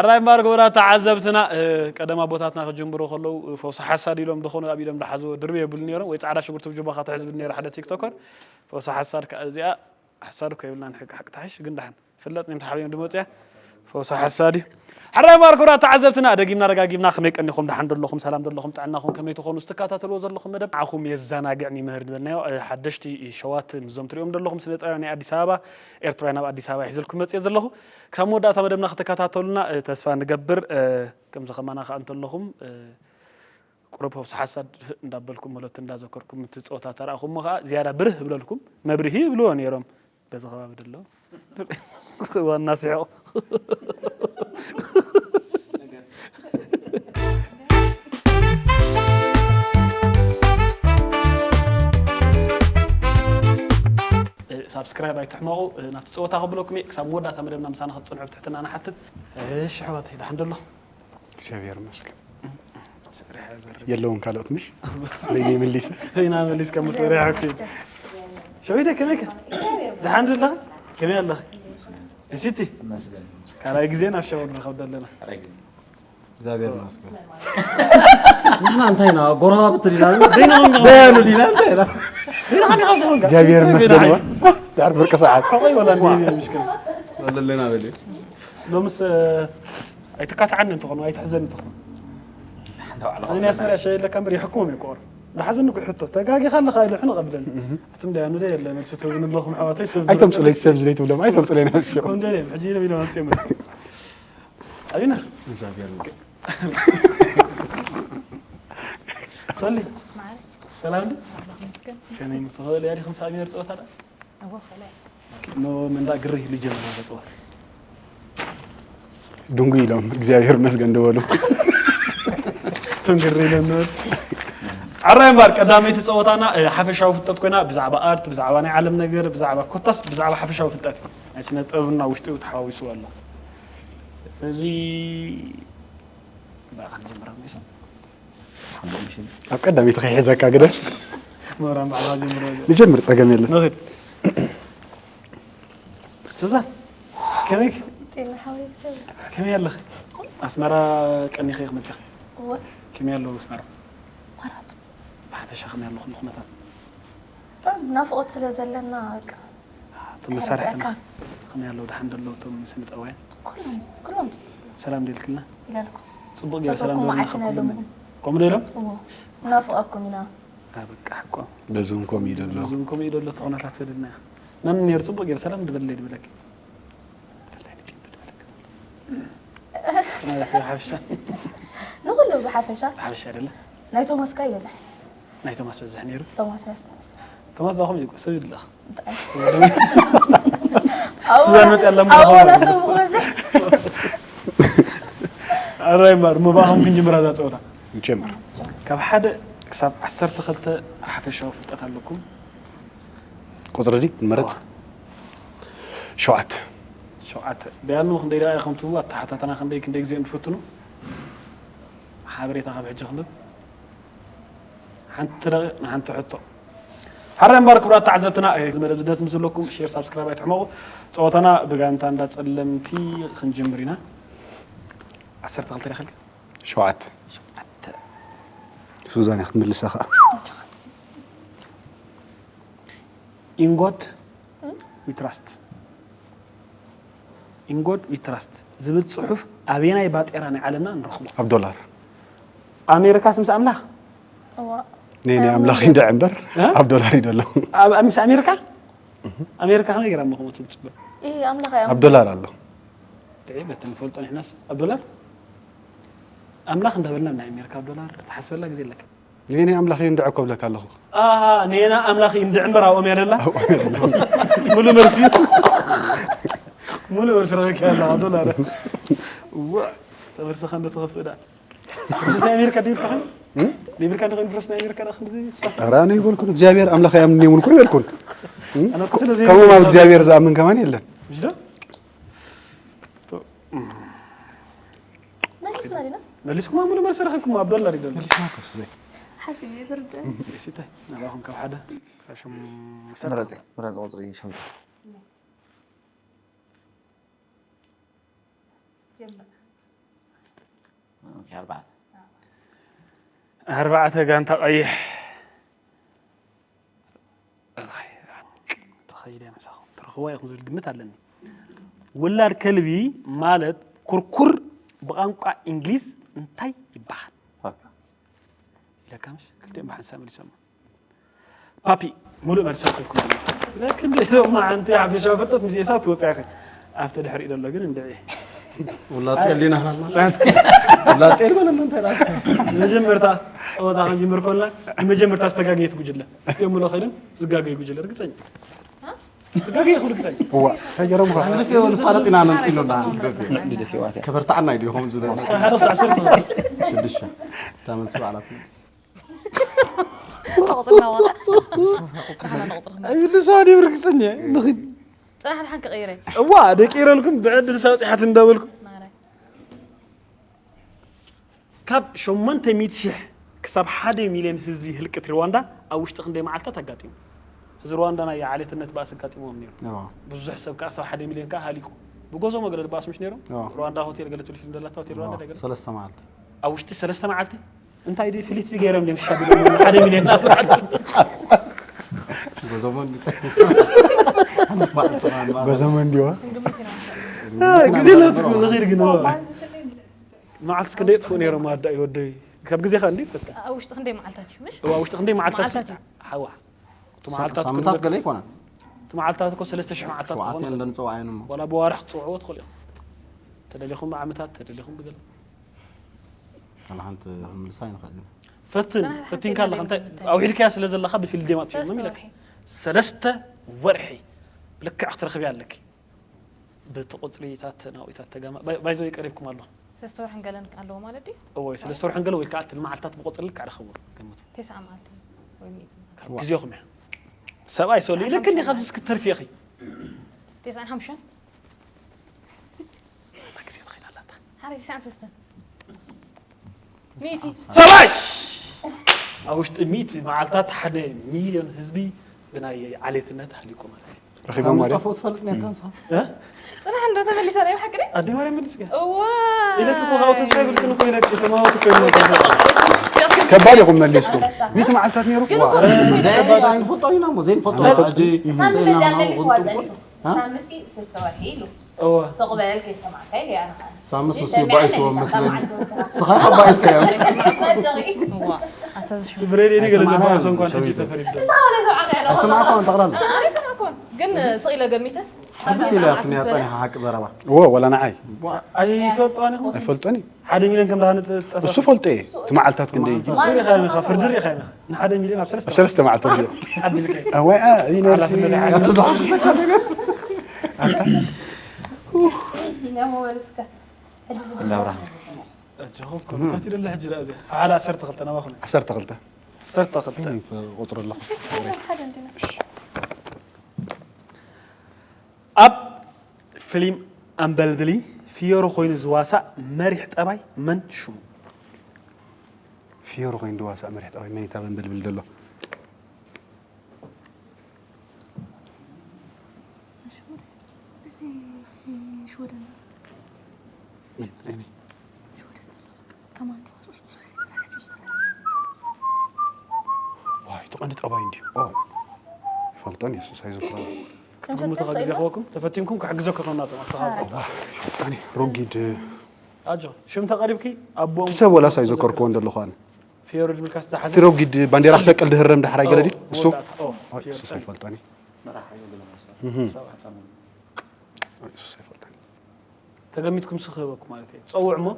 ራይ ማር ክቡራት ተዓዘብትና፣ እ፣ ቀደም ኣቦታትና ክጅምሩ ከለዉ፣ እ፣ ፈውሲ ሓሳድ ኢሎም ዝኾኑ ኣብ ኢዶም ዝሓዝዎ ድርቢ የብሉ ነይሮም፣ ወይ ጻዕዳ ሽጉርቲ ብጅባኻ ትሕዝ ዝብል ነይሩ ሓደ ቲክቶከር። ፈውሲ ሓሳድ ከኣ እዚኣ ሓሳድ እኮ የብልናን፣ ሕቂ ሓቂ ትሓይሽ ግን ደሓን። ፍለጥ ምን ተሓቢኦም ድመጽያ? ፈውሲ ሓሳድ እዩ። ሕራይ ማር ክቡራት ተዓዘብትና፣ ደጊምና ደጋጊምና ከመይ ቀኒኹም፣ ደሓን ደለኹም፣ ሰላም ደለኹም፣ ጥዕናኹም ከመይ ትኾኑ? ዝትከታተልዎ ዘለኹም መደብ ንዓኹም የዘናግዕን ይምህርን ዝበልናዮ፣ እ፣ ሓደሽቲ ሸዋት ምስዞም ትሪኦም ደለኹም ስነ ጥበብ ናይ ኣዲስ ኣበባ፣ ኤርትራውያን ኣብ ኣዲስ ኣበባ ሒዘልኩም መጽየ ዘለኹ። ክሳብ መወዳእታ መደብና ክትከታተሉና፣ እ፣ ተስፋ ንገብር። እ፣ ከምዚ ከማና ከኣ እንተለኹም፣ እ፣ ቁሩብ ፈውሲ ሓሳድ እንዳበልኩም መሎት እንዳዘከርኩም እቲ ጸወታ ተራእኹሞ ከኣ ዝያዳ ብርህ ይብለልኩም። መብርሂ ይብልዎ ነይሮም። በዚ ከባቢ ደሎ። ዋና ሲሖ። እ፣ ሳብስክራይብ ኣይትሕመቑ። እ፣ ናብቲ ጸወታ ከብለኩም እየ። ክሳብ መወዳእታ መደብና ምሳና ክትጽንሑ ብትሕትና ንሓትት። እሺ፣ ኣሕዋተይ፣ ደሓን ዶ ኣለኹም? እግዚኣብሔር ይመስገን። ሰሪሐ ዘርግ። የለውን ካልኦት፣ ምሽ? በይነይ መሊሰ። በይና መሊስ ከም ሰሪሐ፣ ኦኬ። ሸዊተ፣ ከመይ ከ? ደሓን ዶ ኣለኻ? ከመይ ኣለኻ? እሲቲ? ይመስገን። ካልኣይ ግዜ ናብ ሻወር ንረኸብ ኣለና። ካልኣይ ግዜ። እግዚኣብሔር ይመስገን። ንሕና እንታይ ኢና? ጎረባብቲ ዲና? ደያኑ ዲና? እንታይ ኢና? እግዚኣብሔር ይመስገን። ድሕር ፍርቂ ሰዓት። ሓቆይ ወላ እንዲህ ምሽክል። ወለለና በል። ሎምስ ኣይትካትዓኒ እንተኾኑ፣ ኣይትሕዘኒ እንተኾኑ። ኣነ ናይ ኣስመራ ሻሂ የለካ እምበር ይሕክሞም እዩ ቆር። ንሓዘኒ እኮ ሕቶ፣ ተጋጊኻ ኣለኻ ኢሉ ሕነ ቀብለኒ። ኣቱም ደያኑ ደ የለ፣ መልሲ ትህቡኒ ኣለኹም ኣሕዋተይ፣ ሰብ ኣይተምጽለይ፣ ሰብ ዝለይ ትብሎም፣ ኣይተምጽለይ ናብ ሽዑ። ኮንደርዮም፣ ሕጂ ኢሎም ኢሎም ኣምጽኦም። ኣቢና። እግዚኣብሔር ይመስገን። ሶሊ፣ ማዕረ። ሰላም ዲ? ኣምላኽ ይመስገን። ከመይ ምትኽእል እያ ዲኹም ሳሚር ጸወታ ዳ? እዎ፣ ከላይ። ኖ፣ መንዳ ግርህ ኢሉ ይጀምር ጸወታ። ድንጉ ኢሎም፣ እግዚኣብሔር ይመስገን ዶ በሉ። ትንግር ኢሎም ነበሩ። ኣራይ እምበር፣ ቀዳመይቲ ጸወታና፣ እ፣ ሓፈሻዊ ፍልጠት ኮይና፣ ብዛዕባ ኣርት፣ ብዛዕባ ናይ ዓለም ነገር፣ ብዛዕባ ኮታስ፣ ብዛዕባ ሓፈሻዊ ፍልጠት እዩ። ናይ ስነ ጥበብና ውሽጢ ተሓዋዊሱ ኣሎ። እዚ፣ ብኣኻ ንጀምር፣ ኣብ ሜሳ። ኣብ ቀዳመይቲ ከይሕዘካ ግደ። መብራን ባዕላ ጀምሮ። ንጀምር፣ ጸገም የለን። ንኺድ። ሱዛን፣ ከመይ? ጤና ሓወይ፣ ክሰብ። ከመይ ኣለኺ? ኣስመራ ቀኒኺ ክመጽኺ? እወ። ከመይ ኣለዉ ኣስመራ? ማራ ጽቡቕ። ብሓፈሻ ከመይ ኣለኹም ኩነታት? ጥዑም ናፍቖት ስለ ዘለና፣ በቃ። እቶም መሳርሕትና ከመይ ኣለዉ? ደሓን ዶ ኣለዉ እቶም ስነ ጥበባውያን? ኩሎም፣ ኩሎም ጽቡቕ። ሰላም ዶ ኢልክልና? ኢለልኩም። ጽቡቕ ገይሩ ሰላም ፈተኩም ዶ ኢልና መዓት ኢና ኩሎም? ኢሎምኩም። ከምኡ ዶ ኢሎም? እዎ። ናፍቐኩም ኢና። አ፣ በቃ፣ ሓቆ። በዚ እውን ከምኡ ኢሉ ኣሎ። በዚ እውን ከምኡ ኢሉ ኣሎ፣ እቲ ኩነታት በለልና ኢኻ። መን ነይሩ ጽቡቕ ገይሩ ሰላም ድበለለይ ድበለኪ? ድበለለይ ድበለኪ። ማለት ብሓፈሻ። ንኹሉ ብሓፈሻ። ብሓፈሻ ኣይደለ? ናይ ቶማስ ከ ይበዝሕ? ናይ ቶማስ በዝሕ ነይሩ? ቶማስ ረስተ ምስ። ቶማስ ዛኹም እዩ፣ ሰብ ይድለኽ። እንታይ? ሱዛን መፅያ ኣለምዶ ኣዎ፣ ኾነ? ናሰቡ ክበዝሕ። ኣራይ እምበር፣ እሞ ብኣኹም ክንጅምራ እዛ ፀወታ። ንጀምር። ካብ ሓደ ክሳብ ዓሰርተ ክልተ ሓፈሻዊ ፍልጠት ኣለኩም። ቁፅሪ ድዩ ንመረፅ? ሸውዓተ። ሸውዓተ። ደያኑ ክንደይ ደቂቕ ኢኹም ትህቡ? ኣተሓታትና ክንደይ፣ ክንደይ ግዜ እዮም ዝፍትኑ? ሓበሬታ ካብ ሕጂ ክንደይ? ሓንቲ ደቂቕ ንሓንቲ ሕቶ። ሓራይ እምበር ክቡራት ተዓዘብትና፣ እዚ መደብ እዚ ደስ ምስ በለኩም፣ ሼር፣ ሳብስክራይብ ኣይትሕመቑ። ፀወታና ብጋንታ እንዳ ፀለምቲ ክንጅምር ኢና። ዓሰርተ ክልተ ዲኻ ኢልካ? ሸውዓተ። ሸውዓተ። ሱዛን እያ ክትምልሳ ኸዓ። In God we trust። In God we trust ዝብል ጽሑፍ ኣበየናይ ባጤራ ናይ ዓለምና ንረኽቦ? ኣብ ዶላር። ኣሜሪካስ ምስ ኣምላኽ? እዋ። ናይ፣ ናይ ኣምላኽ ይንድዕ እምበር፣ እ? ኣብ ዶላር እዩ ዘሎ። ኣብ፣ ኣብ ምስ ኣሜሪካ? ኣሜሪካ ከመይ ገይራ እሞ ከምኡ ትብል ጽበ? ኢ፣ ኣምላኽ እያ ኣብ ዶላር ኣሎ። ድዒ በቲ ንፈልጦ ንሕናስ ኣብ ዶላር? ኣምላኽ እንዳበልና ናይ ኣሜሪካ ኣብ ዶላር ትሓስበላ ግዜ ኣለካ። ኔና ኣምላኽ ይንድዕ እኮ እብለካ ኣለኹ። ኣሃ፣ ኔና ኣምላኽ ይንድዕ እምበር ኣብኦም እያ ደላ? ኣብኦም እያ ደላ። ሙሉ መልሲ። ሙሉ መልሲ ረኺብካ ኣለኻ፣ ዶላር። እዋ፣ ተመልሰኻ እንዶ ተኸፍቶ ደኣ። ፕረስ ናይ ኣሜሪካ ደይብልካ ኸን? እም? ደይብልካ እንዶ ፕረስ ናይ ኣሜሪካ ደኣ ክንድዚ ይሳ? ኧረ ኣነ ይበልኩን፣ እግዚኣብሔር ኣምላኽ ኣያምንን እውን እኮ ይበልኩን። እም? ኣነ እኮ ስለዚ ከምኡ ኣብ እግዚኣብሔር ዝኣምን ከማን የለን። ምሽ ዶ? መሊስና ዲና? መሊስኩም ሙሉ መልሲ ረኺብኩም ኣብ ዶላር ይደሎ። መሊስና እኮ እሱ ዘይ። ሓሲብ እየ ዝርዳእ። እሺ፣ እንታይ? ናባኹም ካብ ሓደ ክሳብ ሽም-፣ ምረጺ፣ ምረጺ ቁጽሪ ሸምተ። ጀምር። ኣርባዕተ። ኣርባዕተ ጋንታ ቀይሕ። ተኸይደ ምሳኹም ትረኽብዋ ኢኹም ዝብል ግምት ኣለኒ። ውላድ ከልቢ ማለት ኩርኩር ብቋንቋ እንግሊዝ እንታይ ይበሃል? ኢለካ ምሽ ክልቲኦም ብሓንሳብ መሊሶም። ፓፒ ሙሉእ መልሲ ክልኩም ኣለኹ። ክንደይ ሎማ ሓንቲ ሓፈሻዊ ፍልጠት ምስ ኤሳው ትወፅያ ኢኺ። ኣብቲ ድሕሪኡ ዘሎ ግን እንድዒ። ውላድ ጤል ዲና ናልና። ውላድ ጤል በለና እንታይ ደኣ። መጀመርታ ፀወታ ክንጅምር ኮልና ንመጀመርታ ዝተጋገየት ጉጅለ እቲኦም ምሎ ከይድን ዝጋገዩ ጉጅለ ርግፀኛ ዝጋገየ ኩሉ ግፀኛ እዋ እንታይ ገረምካ ንድፊ እውን ፋለጥ ኢና ነንጢሉና ንደፊዋት እያ ከበርታዕና እዩ ድዩ ከምዚ ሓደ ክሳዕ ዓሰርተ ሽዱሽተ እታ መልሲ በዓላት ተቕፅልና ዋላ ኣይብልሳ ድዩ ርግፀኛ ንኽድ ፅናሕ ድሓን ክቕይረ እዋ ደቂረልኩም ብዕድል ሳፅሓት እንዳበልኩም ማረ ካብ ሸሞንተ ሚእቲ ሺሕ ክሳብ ሓደ ሚልዮን ህዝቢ ህልቅት ሩዋንዳ ኣብ ውሽጢ ክንደይ መዓልታት ኣጋጢሙ? እዚ ሩዋንዳ ናይ ዓሌትነት ባእሲ ኣጋጢምዎም ነይሩ። ብዙሕ ሰብ ከዓ ክሳብ ሓደ ሚልዮን ከዓ ሃሊቁ። ብጎዞ መገለ ባእሲ ምሽ ነይሮም? ሩዋንዳ ሆቴል ገለ ትብል ፊልም ደላታ ሆቴል ሩዋንዳ ደገ ሰለስተ መዓልቲ ኣብ ውሽጢ ሰለስተ መዓልቲ እንታይ ዲ ፍሊት ዲገይሮም ዲም ሻቢ ሓደ ሚልዮን ናብ ጎዞሞ ጎዞሞ እንዲዋ ክንግምት ኢና ግዜ ለትኩም ንኽድ ግን መዓልቲ እስከ ደየጥፍኡ ነይሮም ኣዳ እዩ ወደይ ካብ ግዜኻ እንዲ ፈታ ኣብ ውሽጢ ክንደይ መዓልታት እዩ ምሽ እዋ ውሽጢ ክንደይ መዓልታት መዓልታት እዩ ሓዋ እቲ መዓልታት ሳምንታት ገለ ይኮና እቲ መዓልታት እኮ ሰለስተ ሽሕ መዓልታት ሸውዓተ ክኾን እንደ ንፅውዓ ይኑ እሞ ዋላ ብዋርሕ ክትፅውዕዎ ትኽእሉ ኢኹም ተደሊኹም ብዓመታት ተደሊኹም ብገለ ካላ ሓንቲ ምልሳ ይንኽእል እዩ ፈትን ጽናሕ ፈቲንካ ሓፂር ኣለኻ እንታይ ነገር ኣውሒድካያ ስለ ዘለኻ ብፊልድ የማጥፊ ሰለስተ ምን ኢለካ ወርሒ ሰለስተ ወርሒ ብልክዕ ክትረኽብያ ኣለኪ ብቲ ቁፅሪታት ናውኢታት ተጋማ ባይዘው ይቀሪብኩም ኣለኹ ሰለስተ ወርሕን ገለን ኣለዎ ማለት ድዩ እወ ሰለስተ ወርሕን ገለ ወይ ከዓ እቲ ንመዓልታት ብቁፅሪ ልክዕ ረኸብዎ ገምቱ ተስዓ መዓልቲ ወይ ሚእቲ ካብ ግዜኹም እያ ሰብኣይ ሰሉ ኢለክ እንዲ ካብዚ እስክተርፊ ኢኺ ተስዓን ሓሙሽተን ግዜ ትኸይድ ኣላታ ሓደ ተስዓን ሰለስተን ሚእቲ ሰብኣይ ኣብ ውሽጢ ሚእቲ መዓልታት ሓደ ሚልዮን ህዝቢ ብናይ ዓሌትነት ኣህሊቁ ማለት እዩ ረኺቦም ማለት ጠፍኡ ትፈልጥ ነርካ ንስኻ እ? ፅናሕ እንዶ ተመሊሳ ናይ ሓቂ ድዩ ኣደይ ማርያም መልስ ገ እዋ ኢለክ እኮ ካብኡ ተስፋ ይብልክን እኮ ኢለክ ተማወት እኮ ኢለክ ከባድ ኢኹም መሊስኩም ሚእቲ መዓልታት ነይሩ ግን ዋ እኮ ኣይንፈልጦን ኢና እሞ ዘይንፈልጦ ሕጂ ስእልና ናውቅንጥንቁ ሳምሲ ስልተ ወርሒ ኢሉ እወ ስቕ በል ከይተሰማዕካ ኢለ ኣነ ሳምስ ምስ ባይስዎ መስለኒ ስኻ ባይስካዮ እዋ ኣታ ዝሽሙ ብሬድ እኔ ገለ ኣይሰማዕናን ዘባእሶ እንኳን ሕጂ ሸዊት። እንታይ ሆነ ዘውዓጋ ያለ ኣይሰማዕኳን ጠቕላላ ኣነ ኣይሰማዕኩን ግን ስቕ ኢለ ገሚተስ ሕብት ኢለ ያትንያ ጸኒሓ ሓቂ ዘረባ እዎ ወላ ንዓይ ኣይፈልጥዋን ኢኹም ኣይፈልጦን እዩ ሓደ ሚልዮን ከም ደሃነ ጠፋ እሱ ፈልጦ እየ እቲ መዓልታት ክንደይ እዩ ሱሪ ኻይመኻ ፍርዲ ርኢ ኻይመኻ ንሓደ ሚልዮን ኣብ ሰለስተ ኣብ ሰለስተ መዓልታት እዩ ዓቢልካ ኣዋይ ቢነርሲ እሞ በል እስከ ሕጂ እንዳብራ ኣጆኹም ኮሚታት ይደለ ሕጂ ደኣ እዚኣ ሓደ ዓሰርተ ክልተ ናባኹም ዓሰርተ ክልተ ዓሰርተ ክልተ ቁፅሪ ኣለኹ ሓደ እንዲና ኣብ ፊልም ኣምበልብሊ ፍዮሮ ኮይኑ ዝዋሳእ መሪሕ ጠባይ መን ሽሙ ፍዮሮ ኮይኑ ዝዋሳእ መሪሕ ጠባይ መን ይታ ኣምበልብል ዘሎ እዚ ሽወደን መን? ኣይነ? ሽወደን ከማን ተዋሶስ ብዙሕ ይጸናሕ ጁስ ዋይ ተቐኒ ጠባይ እንዲዩ ኦ ይፈልጦን የሱስ ኣይዝክሮ ክትግምቱ ግዜ ክበኩም ተፈቲንኩም ክሕግዘኩም ከናቶም ኣተኻባ ዋይ ይፈልጦን እዩ ሮጊድ ኣጆ ሽም ተቐሪብኪ ኣቦኦም እቲ ሰብ ወላስ ኣይዘከርክዎ እንደለኹ ኣነ ፍዮሮ ድብልካ ዝተሓዘ እቲ ሮጊድ ባንዴራ ክሰቅል ድህረም ድሓር ኣይገለ ድዩ እሱ ወዳእታ። ኦ፣ ኦይ ፍዮሮ እሱስ ኣይፈልጦን እዩ መራሕ እዩ ገለ ማለት እህም። ሰብ ሓጣሙ እሱስ ኣይፈልጦን እዩ ተገሚትኩም ስኽበኩ ማለት እዩ ጸውዕ እሞ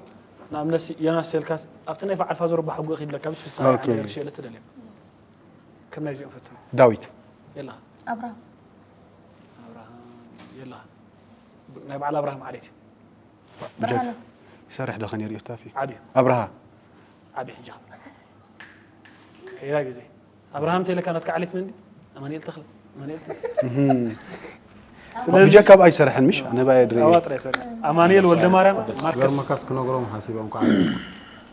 ንኣብነት ዮናስ ሴልካስ ኣብቲ ናይ በዓል ፋዘር ባሕጎ ኺድለካ ምስ ፍሳ ኦኬ። ሸለ ተደልዮም ከም ናይዚኦም ፈትኑ ዳዊት የላ ኣብርሃም ኣብርሃም የላ ናይ በዓል ኣብርሃም ዓሌት እዩ ብርሃነ ይሰርሕ ዶ ከነርእዮ ታፊ ዓብዩ ኣብርሃ ዓብዩ ሕጂ ከይዳ ግዜ ኣብርሃም ተይለካ ናትካ ዓሌት መን ድዩ ኣማኑኤል ተኽለ ኣማኑኤል ተኽለ ብጀካ ኣብ ኣይሰርሐን ምሽ ኣነ ብኣየ ድርኢ ኣዋ ጥራይ ሰሪ ኣማኑኤል ወልደ ማርያም ማርከስ ገርመካስ ክነግሮም ሓሲቦም ከዓ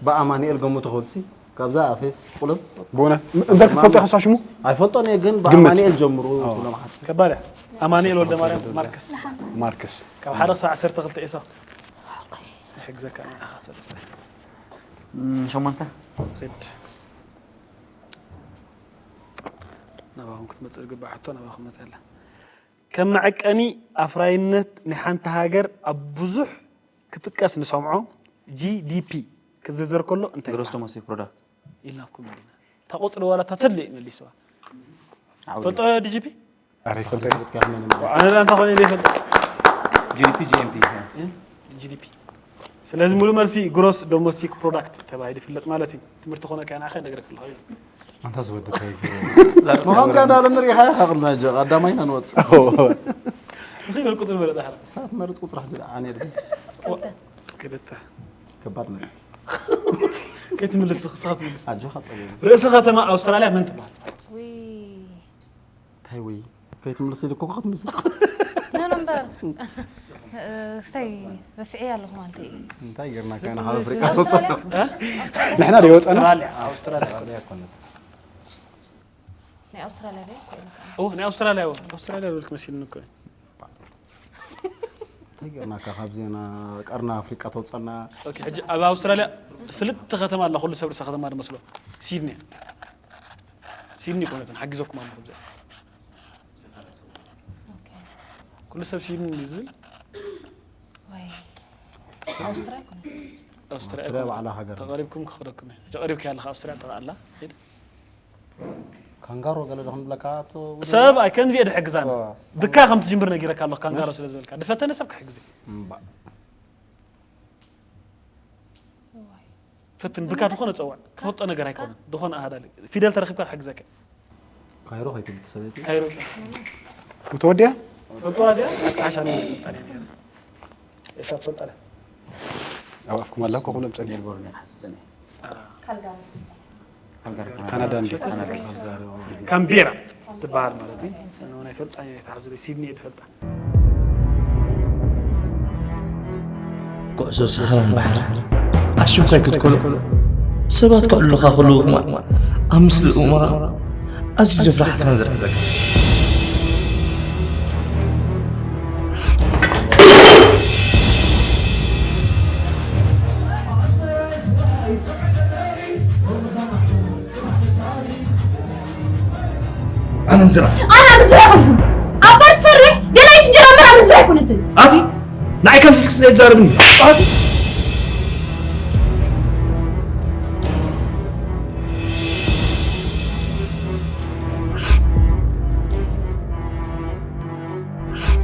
ብኣማኑኤል ገምቱ ክብልሲ ካብዛ ኣፌስ ቁልብ ብእውነት እምበር ክትፈልጦ ኢኻ ሽሙ ኣይፈልጦን እየ ግን ብኣማኑኤል ጀምሩ ክብሎም ሓሲብ ከባዳ ኣማኑኤል ወልደ ማርያም ማርከስ ማርክስ ካብ ሓደ ክሳብ ዓሰርተ ክልተ ኤሳው ይሕግዘካ ንዓኻ ሰለስተ። ሸሞንተ። ኺድ። ናባኹም ክትመጽእ ዝግባእ ሕቶ ናባኹም መጽእ ኣላ። ከም መዐቀኒ ኣፍራይነት ናይ ሓንቲ ሃገር ኣብ ብዙሕ ክጥቀስ ንሰምዖ፣ ጂ ዲ ፒ፣ ክዝርዘር ከሎ እንታይ ግሮስ ይበሃል? ዶሜስቲክ ፕሮዳክት። ኢልናኩም ኣለና። እታ ቁጽሪ ዋላ እታ ተድልዮ እዩ መሊስዋ። ዓውዲ። ትፈልጦ ዲ ጂ ፒ? ኣረ ይፈልጠ። ኣነ ዳ እንታይ ኮይነ ዘይፈልጥ? ጂ ዲ ፒ፣ ጂ ኤም ፒ። እ? ጂ ዲ ፒ። ስለዚ ሙሉ መልሲ ግሮስ ዶሜስቲክ ፕሮዳክት ተባሂሉ ይፍለጥ ማለት እዩ። ትምህርቲ ኮነ ከኣ ንዓኻ ይነግረካ ኣለኹ። ኣንታ ዝወዲ እንታይ ይገርም። ምዃንካ እንዳበለ ንሪኢኻ ኢኻ ቅድሚ ሕጂ ቀዳማይ ኢና ንወጽእ። ንኽይበል ቁጽሪ በለ ዳሕራ። እሳ ትመርጽ ቁጽሪ ሕጂ ደኣ ኣነ ድብል። ክልተ። ክልተ። ከባድ መልሲ። ከይትምልስ ንስኻ ትምልስ። ኣጆኻ ጸገም። ርእሲ ከተማ ኣውስትራልያ መን ትበሃል? ውይ። እንታይ ወይ? ከይትምልስ ኢሉ እኮ ክትምልስ። ኖ፣ ኖ፣ እምበር። እ፣ እስታይ ረስዒ ኣለኹ ማለት እዩ። እንታይ ጌርና ካና ካብ ኣፍሪቃ ኣውስትራልያ? ተወጻና? እ? ንሕና ዶ ወጻና? ኣውስትራልያ፣ ኣውስትራልያ። ናይ ኣውስትራልያ ዶ? ኦ፣ ናይ ኣውስትራልያ፣ ኦ፣ ኣውስትራልያ ዝብልክ መሲልኒ እኮ። እንታይ ጌርናካ ካብ ዜና ቀርኒ ኣፍሪቃ ተውጻና? ኦኬ፣ ሕጂ ኣብ ኣውስትራልያ ፍልጥቲ ከተማ ኣላ፣ ኩሉ ሰብ ርእሰ ከተማ ዝመስሎ። ሲድኒ። ሲድኒ ኮነትን ሓጊዘኩም ኣለኹ ብዛ። ኦኬ። ኩሉ ሰብ ሲድኒ እዩ ዝብል። ወይ። ኣውስትራልያ ኮነ። ኣውስትራልያ ኣውስትራልያ ኮነ። ባዕላ ሃገር። ተቐሪብኩም ክኸደኩም እየ። ሕጂ ቀሪብካ ኣለኻ ኣውስትራልያ ጠቓ ኣላ። ሂድ። ካንጋሮ ገለ ዶ ክንብለካ ኣቶ ውዱ? ሰብ ኣይ ከምዚ እየ ድሕግዛና። ኦ። ብካ ከም ትጅምር ነጊረካ ኣለኹ፣ ካንጋሮ እሺ። ስለ ዝበልካ። ድፈተነ ሰብ ክሕግዘ። እምባ። ፈትን፣ ብካ ዝኾነ ጸዋዕ። ትፈልጦ ነገር ኣይኮነን። ዝኾነ ኣሃዳሊ። ፊደል ተረኺብካ ክሕግዘካ። ካይሮ ከይትብል ሰበይቲ። ካይሮ። ምተወድያ? ፈልጦ ኣዚኣ? ኣስሓሻ ነው። እሳ ትፈልጣ። ኣብ ኣፍኩም ኣላ እኮ ኩሎም ጸኒሑ። ሜልቦርን እየ ሓስብ ጸኒሑ። አ። ካልጋሪ። ካልጋሪ። ካናዳ እንዴ? ካናዳ። ካምቤራ ትበሃል ማለት እዩ። ናይ ፈልጣ እየ፣ ተሓዝበ ሲድኒ እየ ትፈልጣ። ኩዕሶ ሰሃራን ባሕርን ኣሽንኳይ ክትኮሎ፣ ሰባት ከዕልሉኻ ከለዉ ከማን ኣብ ምስሊ እኡምራ ኣዝዩ ዘፍርሓካን ዘርዕደካን። ኣመንዝራ። ኣነ ኣመንዝራ ኣይኮንኩን። ኣብ ባር ትሰርሕ ደላይት እንጀራ እምበር ኣመንዝራ ኣይኮነትን። ኣቲ ንዓይ ከምዚ ትክስለ ትዛረብኒ። ኣቲ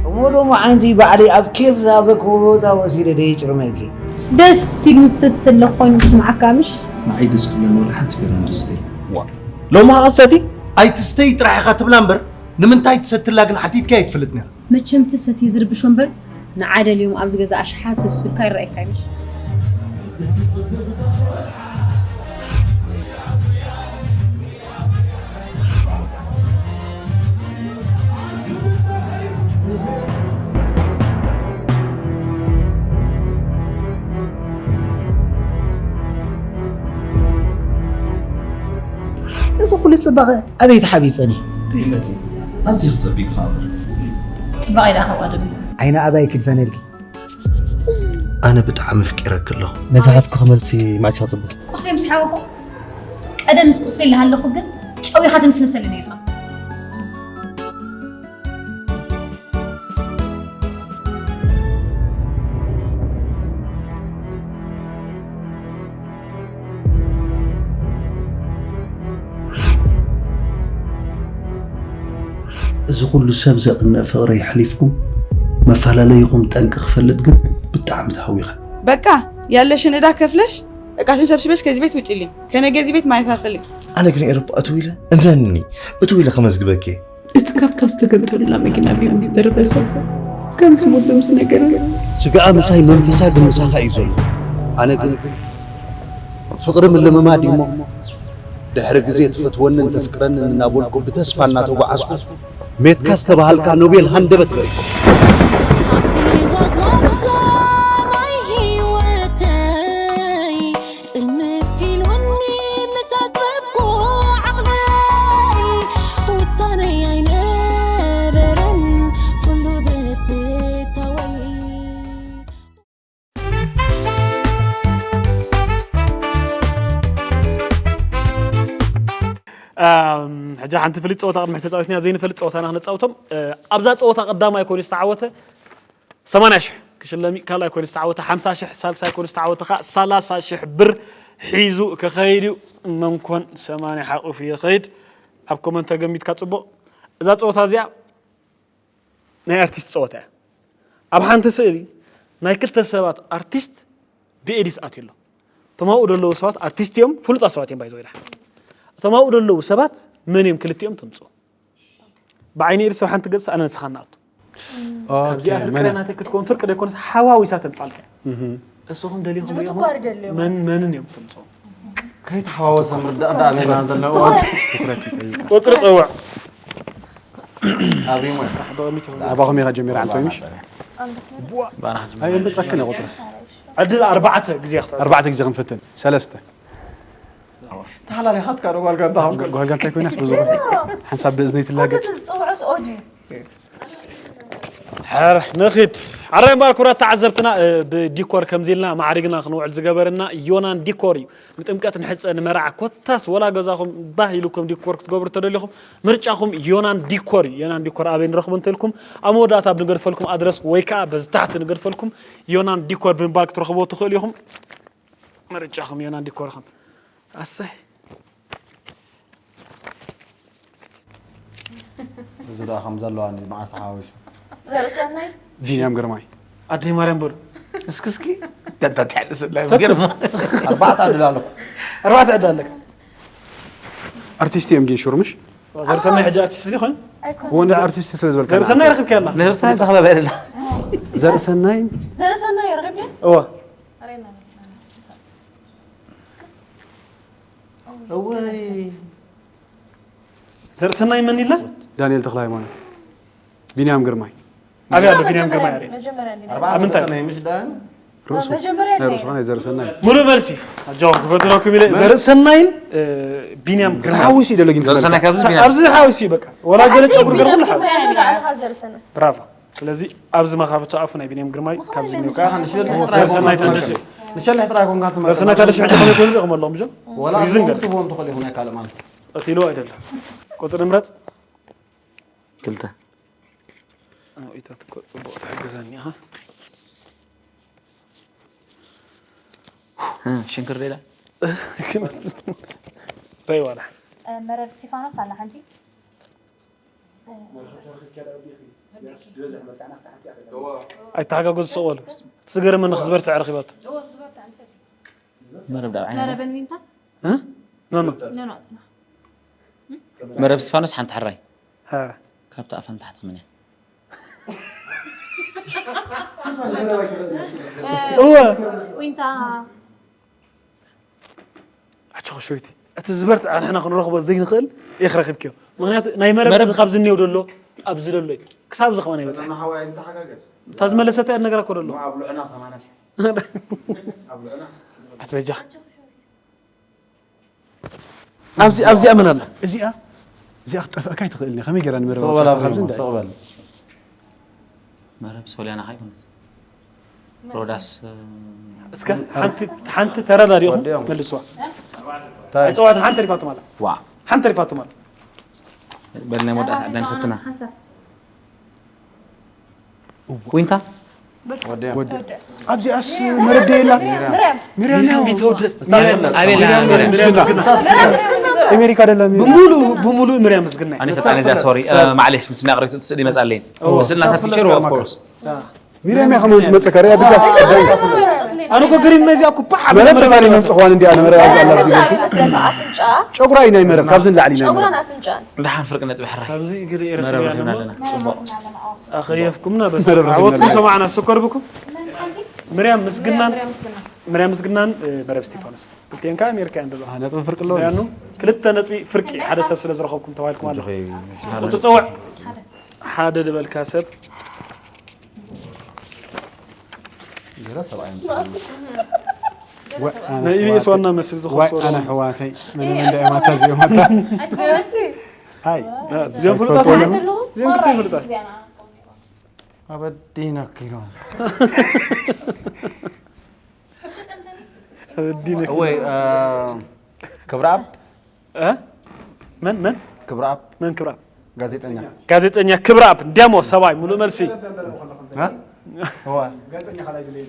እሞ ደሞ ሓንቲ ባዕለይ ኣብ ኬፍ ዝሃበክዎ ቦታ ወሲደ ደየጭርመኪ። ደስ ኢሉ ዝተሰለ ኮይኑ ዝስምዓካ ምሽ? ንዓይ ደስ ክብለኒ ወላ ሓንቲ ቢራ እንድስተይ። ዋ፣ ሎሚ ኸኣ ሰቲ? ኣይትስተይ ጥራሕ ኢኻ ትብላ እምበር፣ ንምንታይ ትሰትላ ግን ሓቲትካያ ኣይትፈልጥን ኢኻ። መቸም እቲ ሰትየ ዝርብሾ እምበር፣ ንዓ ደልዮም ኣብዚ ገዛ ኣሽሓት ዘፍስሱልካ ይረኣየካ እዩ ምሽ? እዚ ኩሉ ጽባቐ ኣበይ ተሓቢጸን እዩ? ኣዝዩ ክጸቢቕ ኸኣ እምበር። ጽባቐ ኢዳ ካብ ቀደም እዩ። ዓይኒ ኣባይ ክድፈነልኪ። ኣነ ብጣዕሚ ኣፍቂረኪ ኣለኹ። ነዚ ሓትኩ ክመልሲ መዓስ ኢኻ ጽቡቕ? ቁስለይ ምስ ሓወኹ፣ ቀደም ምስ ቁስለይ ዝሃለኹ ግን ጨዊኻ ትምስልሰኒ ነይርካ። እዚ ኩሉ ሰብ ዘቕንእ ፍቕሪ የሕሊፍኩም፣ መፈላለይኹም ጠንቂ ክፈልጥ ግን ብጣዕሚ ተሃዊኸ። በቃ፣ ያለሽን ዕዳ ከፍለሽ፣ እቃሽን ሰብስበሽ ከዚህ ቤት ውጪልኝ። ከነገ እዚህ ቤት ማየት አልፈልግም። ኣነ ግን ኤሮፓ እትው ኢለ፣ እመንኒ፣ እትው ኢለ ከመዝግበኪ። እቲ ካብታ ዝተገምጠሉላ መኪና ብዮም ዝተረፈ ሰብ ከም ዝሞተ ምስ ነገረ። ስጋኣ ምሳይ መንፈሳ ግን ምሳኻ እዩ ዘሎ። ኣነ ግን ፍቕሪ ምልምማድ እዩ እሞ፣ ድሕሪ ግዜ ትፈትወንን ተፍቅረንን እናበልኩ ብተስፋ እናተጓዓዝኩ፣ ሜትካ ዝተባሃልካ ኖቤል ሃንደበት በሪኹ። ኣብቲ ዋግዋግታ ናይ ህይወተይ ጽልምት ኢሉኒ ምስ ኣጥበብኩ ዓቕለይ፣ ውሳነይ ኣይነበረን ኩሉ ብትእታወይ። ኣም፣ ሕጂ ሓንቲ ፍልጥ ፀወታ ቅድሚ ተፃዊትና ዘይንፈልጥ ፀወታና ክነፃውቶም። እ፣ ኣብዛ ፀወታ ቀዳማይ ኮይኑ ዝተዓወተ ሰማንያ ሽሕ ክሽለም እዩ። ካልኣይ ኮይኑ ዝተዓወተ ሓምሳ ሽሕ፣ ሳልሳይ ኮይኑ ዝተዓወተ ከዓ ሰላሳ ሽሕ ብር ሒዙ ክኸይድ እዩ። መንኮን ሰማንያ ሓቑፉ ይኸይድ። ኣብ ኮመንት ተገሚትካ ፅቡቕ። እዛ ፀወታ እዚኣ ናይ ኣርቲስት ፀወታ እያ። ኣብ ሓንቲ ስእሊ ናይ ክልተ ሰባት ኣርቲስት ብኤዲት ኣትዩ ኣሎ። እቶም ኣብኡ ዘለዉ ሰባት ኣርቲስት እዮም፣ ፍሉጣት ሰባት እዮም ባይዘው ይድሓ። እቶም ኣብኡ ዘለዉ ሰባት መን እዮም ክልቲኦም ተምፅኡ። ብዓይኒ ኤዲት ሰብ ሓንቲ ገጽ ኣነ ንስኻ እናኣቱ። ካብዚኣ ፍርቂ ናይ ናተይ ክትከውን ፍርቂ ደይኮነስ ሓዋዊሳ ተምጻልካ እያ። እስኹም ደሊኹም ዲኹም? መን መንን እዮም ተምፅኡ? ከይተሓዋወሰ ምርዳእ እንዳበልና ዘለና እዋን። ትኹረት ይጠይቃል። ቁፅሪ ፀውዕ። ኣብሪሞ። ብኣኹም ኢኻ ጀሚራ፣ ኣንቶይ፣ ምሽ? ኣየንበፀክን እየ ቁፅርስ። ዕድል ኣርባዕተ ግዜ ክትዕድል። ኣርባዕተ ግዜ ክንፍትን። ሰለስተ። ተሓላሊኻትካ ዶ ጓል ጋንታ ሃብከ? ጓል ጋንታ ኮይናስ ብዙ ሓንሳብ ብእዝነይ ትላገጽ። ዝፀውዖስ ኦዲ። ሕር ንኺድ። ኣራይ እምበኣር ክቡራት ተዓዘብትና፣ እ፣ ብዲኮር ከምዚ ኢልና ማዕሪግና ክንውዕል ዝገበረና ዮናን ዲኮር እዩ። ንጥምቀት፣ ንሕጸ፣ ንመርዓ፣ ኮታስ ወላ ገዛኹም ባህ ኢሉኩም ዲኮር ክትገብሩ ተደሊኹም፣ ምርጫኹም ዮናን ዲኮር እዩ። ዮናን ዲኮር ኣበይ ንረኽቦ እንተልኩም፣ ኣብ መወዳእታ ኣብ ንገድፈልኩም ኣድረስ ወይ ከኣ በዚ ታሕቲ ንገድፈልኩም ዮናን ዲኮር ብምባል ክትረኽብዎ ትኽእሉ ኢኹም። ምርጫኹም ዮናን ዲኮር ኢኹም። ኣሰይ። እዚ ደኣ ከም ዘለዋ እንዲ መዓስ ተሓዋዊሱ። ዘርእሰናይ። ቢንያም ግርማይ። ኣደይ ማርያም በሉ። እስኪ፣ እስኪ። ተታትሕልስላ፣ ፈቱ። ግርማ። ኣርባዕተ ዕድል ኣለኩ። ኣርባዕተ ዕድል ኣለካ። ኣርቲስት እዮም ግን ሹር ምሽ? ዘርእሰናይ ሕጂ ኣርቲስት ዲኾን? ኣይኮነን። ወንድ ኣርቲስት ስለ ዝበልካ። ዘርእሰናይ ረኽብኪ ኣላ። ዘርእሰናይ ተኸበበ ኣላ። ዘርእሰናይ። ዘርእሰናይ ረኺብኒ? እወ። ኣሬና። እስኪ። እወይ። ዘርእሰናይ መን ኢላ? ዳንኤል ተኽለ ሃይማኖት። ቢንያም ግርማይ። ኣበይ ኣሎ ቢንያም ግርማይ? ኣበይ? መጀመርያ እንዲ-፣ ኣብ ምንታይ? ናይ ምሽ ዳን? ርእሱ። መጀመርያ ናይ እንዲ-፣ ርእሱ፣ ናይ ዘርእሰናይ። ሙሉእ መልሲ። ኣጆኹም፣ ክፈትነኩም ኢለ። መን? ዘርእሰናይን፣ እ፣ ቢንያም ግርማይ። ተሓዊሱ እዩ ደሎ ግን ዘርእሰናይ ትበልካ። ካብዚ ቢንያም። ኣብዚ ሓዊሱ እዩ በቃ። ወላ ገለ ኣንተ ጨጉሪ ገለ ቢንያም ኩሉ ግርማይ ሓዊሱ። ኣበይ ኣለኻ ዘርእሰናይ? ብራቮ። ስለዚ ኣብዚ መኻፍቶ ኣፉ ናይ ቢንያም ግርማይ፣ መኻፍቶ ካብዚ ናይ ኒው ከዓ ቢንያም ግርማይ። ዘርእሰናይ ተንደሽ። ንሸልሕ ጥራይ ኮንካ ትመርጥ። ዘርእሰናይ ተንደሽ ሕጂ ከመይ ኮይኑ ሪኢኹም ኣለኹም፣ እዞም? ወላ ሪዝን ገለ። ትቦም ትኽእል ኢኹም ናይ ካልእ ማለት። ቀቲልዎ ኣይደለ። ቁፅሪ ንምረፅ። ክልተ። ኣውኢታት እኮ ፅቡቕ ትሕግዘኒ ኢኻ። እ፣ ሽንክር ሌላ? ረይ ዋላ። እ፣ መረብ እስቲፋኖስ ኣላ ሓንቲ። ኣይተሓጋገዙ ሰቕ በሉ። እቲ ዝገርመኒ ክዝበር ትዕረኺባቶ። መረብ ዳብ ዓይነ መረበን ዊንታ? እ? ኖ፣ ኖ። ኖ፣ ኖ፣ ኣትና። መረብ እስቲፋኖስ ሓንቲ ሕራይ። ሃ። ካብቲ ኣፈን ታሕቲ ክምን እያ? እወ። ዊንታ። ኣቸኹ ሸዊት። እቲ ዝበርትዐ ንሕና ክንረኽቦ ዘይንኽእል ኢኽ ረኺብክዮ። ምኽንያቱ ናይ መረብ መረብ እዚ ካብ ዝኔው ደሎ ኣብዚ ደሎ እዩ። ክሳብ እዚ ከማን ኣይበጽሐን። ኣና ሓወይ ኣይንተሓጋገዝ። እታ ዝመለሰት እያ ነገራ እኮ ደሎ። ኣብ ልዕና ሰማንያ ሺሕ። ኣብ ልዕና። ኣትበጃ። ኣብዚ፣ ኣብዚኣ መን ኣላ? እዚኣ፣ እዚኣ ክትጠፍኣካ ኣይትኽእልን እያ። ከመይ ጌራ ንመረብ ስቕ በል ኣውፂኣ ኣብዚ ካብዚ እንዳ-? ስቕ በል። መረብ ሶልያና ከይኮነት። ሮዳስ፣ እ፣ እስከ ሓንቲ፣ ሓንቲ ተረዳዲኹም ወዲኦም። መልስዋ። እንታይ? ኣይፀዋዕትን ሓንቲ ተሪፋትኩም ኣላ። ዋ። ሓንቲ ተሪፋትኩም ኣላ። በል ናይ መወዳእታ ዕድል ንፈትና። ሓንሳብ። ዊንታ? ወዲያ። ወዲ። ኣብዚኣስ መረብ ዶ የላ? ሚርያም። ሚርያም። ሚርያም ቢተወደድ። ሚርያም። ኣቤላ፣ ሚርያም። ሚርያም ምስግና። ሚርያም ምስግና። ኣሜሪካ ደላ ሚርያም። ብምሉእ፣ ብምሉእ ሚርያም ምስግና። ኣነ ፈጣን እዚኣ፣ ሶሪ፣ እ፣ ማዕሌሽ፣ ምስና ቅሬቱ ትስእሊ መጻለይ። ኦ። ምስና ታ ፒክቸር፣ ኦፍ ኮርስ። አ። ሚርያም እያ ከማን ትመጽእ፣ ካርያ ብቻ። ኣነ እኮ ገሪም ነዚኣ እኮ ባዕ መረብ ኣቢለ ተባሊ መረብ መምጽእ ኳን እንዲያ፣ ኣነ መረብ ኣላ። ኣፍንጫ ይመስለካ፣ ኣፍንጫ። ጨጉራ እዩ ናይ መረብ፣ ካብዚ ንላዕሊ ናይ መረብ። ጨጉራን ኣፍንጫን። ደሓን ፍርቂ ነጥቢ ሕራይ። ካብዚ ግደ ኤርትራ መረብ ኣለና። ኣለና። ጽቡቕ። ኣኸየፍኩምና በስ። መረብ ዓወትኩም ኣለና። ሰማዕና፣ ስኮር ብኩም። መን ሓንቲ? ምርያም ምስግናን፣ ምርያም ምስግና። ምርያም ምስግናን፣ እ፣ መረብ እስቲፋኖስ። ክልቲኤን ከኣ ኣሜሪካ እየን ዘለዋ። አ፣ ነጥቢ ፍርቂ ኣለዎ። ምክንያቱ ክልተ ነጥቢ ፍርቂ ሓደ ሰብ ስለ ዝረኸብኩም ተባሂልኩም ኣሎ። ቁጽሪ ጸውዕ። ሓደ። ሓደ ዝበልካ ሰብ። ገለ ሰብኣይ ምስግና። ወ-፣ ኣነ ናይ ኢቢኤስ ኣሕዋተይ። ዋና መስል ዝኸሰሩ። ወ-፣ ኣነ ኣሕዋተይ። መን፣ መን እንዳይ ማታ እዚኦም ማታ። ኣይ። እዚኦም ፍሉጣት እዮም። እዚኦም ክልተ ፍሉጣት። ኣበዲና ኪሎ። ኣበዲና ኪሎ። ወይ፣ እ፣ ክብረኣብ? እ? መን መን ክብረኣብ መን ክብረኣብ ጋዜጠኛ ጋዜጠኛ ክብረኣብ እንዲያሞ ሰብኣይ ሙሉእ መልሲ እ? እዋ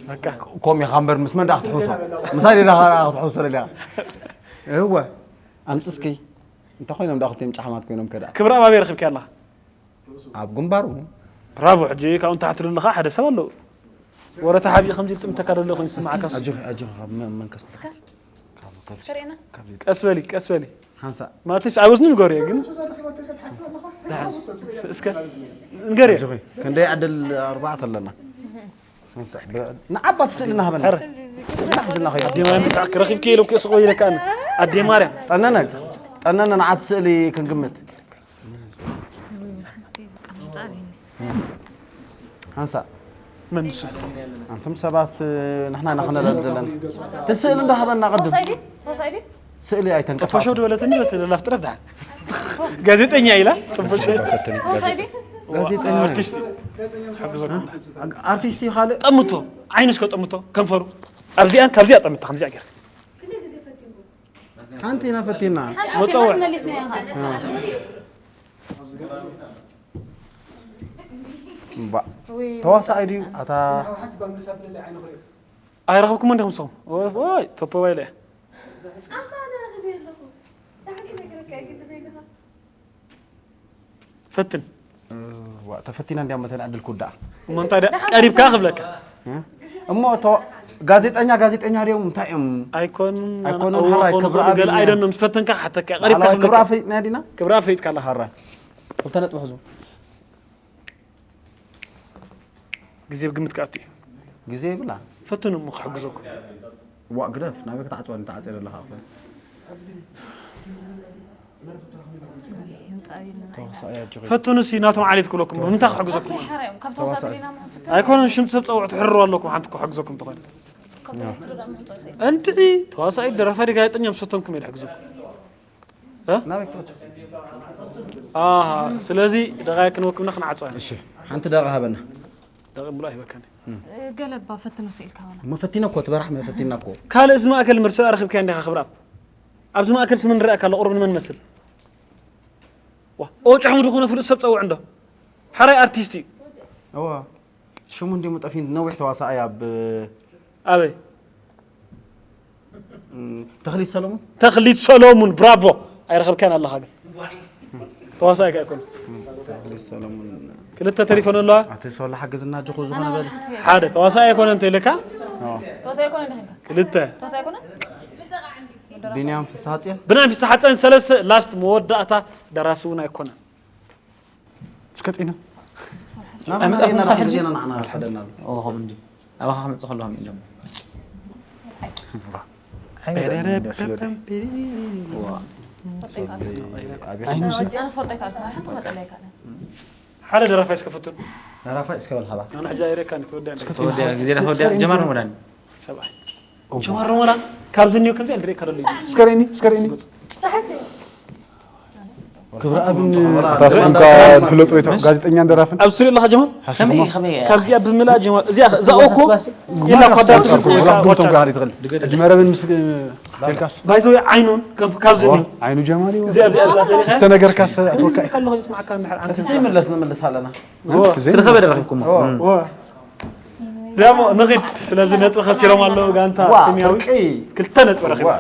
በቃ ኮም ኢኻ እምበር ምስ መን ደኣ ክትሕውሶ ምሳይ ደኣ ክትሕውሶ ደሊኻ እወ ኣምፅስኪ እንታይ ኮይኖም ደኣ ክልቲኦም ጫሕማት ኮይኖም ከ ደኣ ክብረኣብ ኣበይ ረኺብኪ ኣለኻ ኣብ ግንባሩ ብራቮ ሕጂ ካብኡ ንታሕቲ ዘለኻ ሓደ ሰብ ኣለዉ ወረታ ሓቢኡ ከምዚ ልጥምተካ ደሎ ኮይኑ ዝስማዓካስ ኣጆኺ ኣጆኺ ካብ መ- መንከስ እስከ ሪእና ቀስ በሊ ቀስ በሊ ሓንሳእ ማለትስ ኣብ እዝኒ ንገርዮ ግን እስከ ንገርዮ ኣጆኺ ክንደይ ዕድል ኣርባዕተ ኣለና ሓንሳእ ብ- ንዓባ ትስእሊ ናሃበና ስራሕ ዝና ከይዱ ኣዴ ማርያም ምሳዕ ክረኺብኪ ኢሉ ክስቆ ይለካኒ ኣዴ ማርያም ጠነነ ጠነነ ንዓት ስእሊ ክንግምት ሓንሳእ መንሱ ኣንቱም ሰባት ንሕና ኢና ክነረድለን ትስእሊ እንዳሃበና ቅድም ተወሳይ ድዩ? ተወሳይ ድዩ? ስእሊ ጠፈሾ ኣይተንቀሳቀስ ድበለትኒ በቲ ለላፍ ጥረት ደሓን ጋዜጠኛ ኢላ ጠፈሾ ተወሳይ ድዩ? ጋዜጠኛ ኣርቲስት ሓግዘኩም ኣርቲስት እዩ ካልእ ጠምቶ ዓይኑ እስከ ጠምቶ ከንፈሩ ኣብዚኣን ካብዚኣ ጠምታ ከምዚኣ ገይርካ ሓንቲ ኢና ፈቲና ሓንቲ መጸውዕ። ሓንቲ መሊስና ኢኻ እምባ ተዋሳኣይ ድዩ ኣታ ኣይረኸብኩም እንዲኹም ንስኹም ወይ ቶፖ ዋይለ ፈትን ዋ፣ ተፈቲና እንዲያም መተን ዕድል ክውዳኣ እሞ እንታይ ደኣ ቀሪብካ ክብለካ እ? እሞ እቶ ጋዜጠኛ ጋዜጠኛ ድዮም እንታይ እዮም ኣይኮኑን ኣይኮኑን፣ እዎ ሕራይ ኾኑ ክብረ ኾኑ ኣብ ገለ ኢልና። ኣይደኖም ዝፈተንካ ሓተካ ቀሪብካ ላዕለዋይ ክብረ ክብለካ ኣፍሪጥና ዲና ክብረ ኣፍሪጥካ ኣለኻ ሕራይ ክልተ ነጥቢ ሕዙ ግዜ ብግምት ክኣቱ እዩ ግዜ ይብላ ፈትኑ እሞ ክሕግዘኩም ዋ ግደፍ ናበይ ክትዓፅወኒ ተዓፅየ ዘለኻ ኣኾ ተዋሳእያ ጆኸይ ፈትኑ ሲ ናቶም ዓሌት ክብለኩም ብምንታይ ክሕግዘኩም ሓራዮም ካብ ተወሳኺ ዲና ምንፍት ኣይኮነን ሽምቲ ሰብ ፀውዑ ትሕርሩ ኣለኩም ሓንቲ ክሕግዘኩም ትኾነ ካብ ተወስዶ ዳ ምንጦ ሰይ እንድዒ ተዋሳኢ ደራፋ ዲ ጋዜጠኛ ምስ ፈተንኩም እየ ዝሕግዘኩም ናበይ ክትወስድ ኣሃ ስለዚ ደቓይ ክንወክብና ክንዓፅዋ ኢና እሺ ሓንቲ ደቓ ሃበና ደቒ ሙሉእ ኣይበካኒ ገለባ ፈትኑ ስኢልካ ሆና እሞ ፈቲና እኮ ትበራሕ መ ፈቲና እኮ ካልእ እዚ ማእከል ምርሲ ኣረኽብካያ እንዲኻ ክብራብ ኣብዚ ማእከል ስምን ንሪኣካ ኣሎ ቁሩብ ንመን መስል ዋ ኦጫሕሙ ዝኾነ ፍሉጥ ሰብ ፀውዕ እንዶ ሓራይ ኣርቲስት እዩ እዋ ሽሙ እንዲሙ ጠፊን ነዊሕ ተዋሳኣይ ኣብ ኣበይ ተኽሊት ሰለሙን ተኽሊት ሰሎሙን ብራቮ ኣይረኸብካን ኣለኻ ግን ተዋሳእካ ኣይኮነ ተኽሊት ሰለሙን ክልተ ተሪፈን ኣለዋ ኣቲ ሶላ ሓግዝና ጅኹ ዝኾነ በል ሓደ ተዋሳእ ኣይኮነ እንተ ኢለካ ተወሳይ ኮነ ድሕንካ ክልተ ተወሳይ ኮነ ቢንያም ፍስሃጽዮን ብናይ ፍስሓ ሓፀን ሰለስተ ላስት መወዳእታ ደራሲ እውን ኣይኮነን እስከ ጤና ኣይመጻእኩምስ ሕጂ? ዜና ንዓና ሓደና ኦ ከም እንዲ ኣባኻ ክመጽእ ከለኹም ኢሎም ኣነ ፈልጠ ይካልኩ ሓንቲ መጠለይ ካልኩ ሓደ ደራፋይ እስከ ፈትኑ ደራፋይ እስከ በል ሃባ ኣነ ሕጂ ኣይረካን ተወዲያ ተወዲያ ግዜ ዳ ተወዲያ ጀማር ሞዳን ሰብኣይ ጀማር ሮሞዳን ካብዚ እኒዮ ከምዚ ኣልድሬ ከደሉ እስከ ርኢኒ እስከ ርኢኒ ክብረ ኣብን ኣታ ስምካ ትፍለጡ ወይ ጋዜጠኛን ደራፍን ኣብዚ ትሪኦ ኣለኻ ጀማል ከመይ ከመይ ካብዚኣ ብምልኣ ጀማል እዚኣ እዛ እኮ ወሳስባሲ ኢላ ኳዳ ትፈልጥ ወይ ዋላ ኳዳ ክብቶም ጋር ይትኽእል ሕጂ መረብን ምስ ቴልካስ ባይዘው ዓይኑን ከፍ- ካብዚ እኒዮ ዓይኑ ጀማል እዩ እዚኣ እዚኣ እላ ሰሪኻ ዝተነገርካስ ኣትወካ ከለኹ ይስማዕካ እንድሕር ዓንተ እቲ ዘይምለስ ንምልስ ኣለና እዩ ትረኸበ ደረኺብኩሞ ዳሞ ንኺድ ስለዚ ነጥቢ ከሲሮም ኣለዉ ጋንታ ዋ፣ ሰማያዊ ፍርቂ። ክልተ ነጥቢ ረኺቡ ዋ።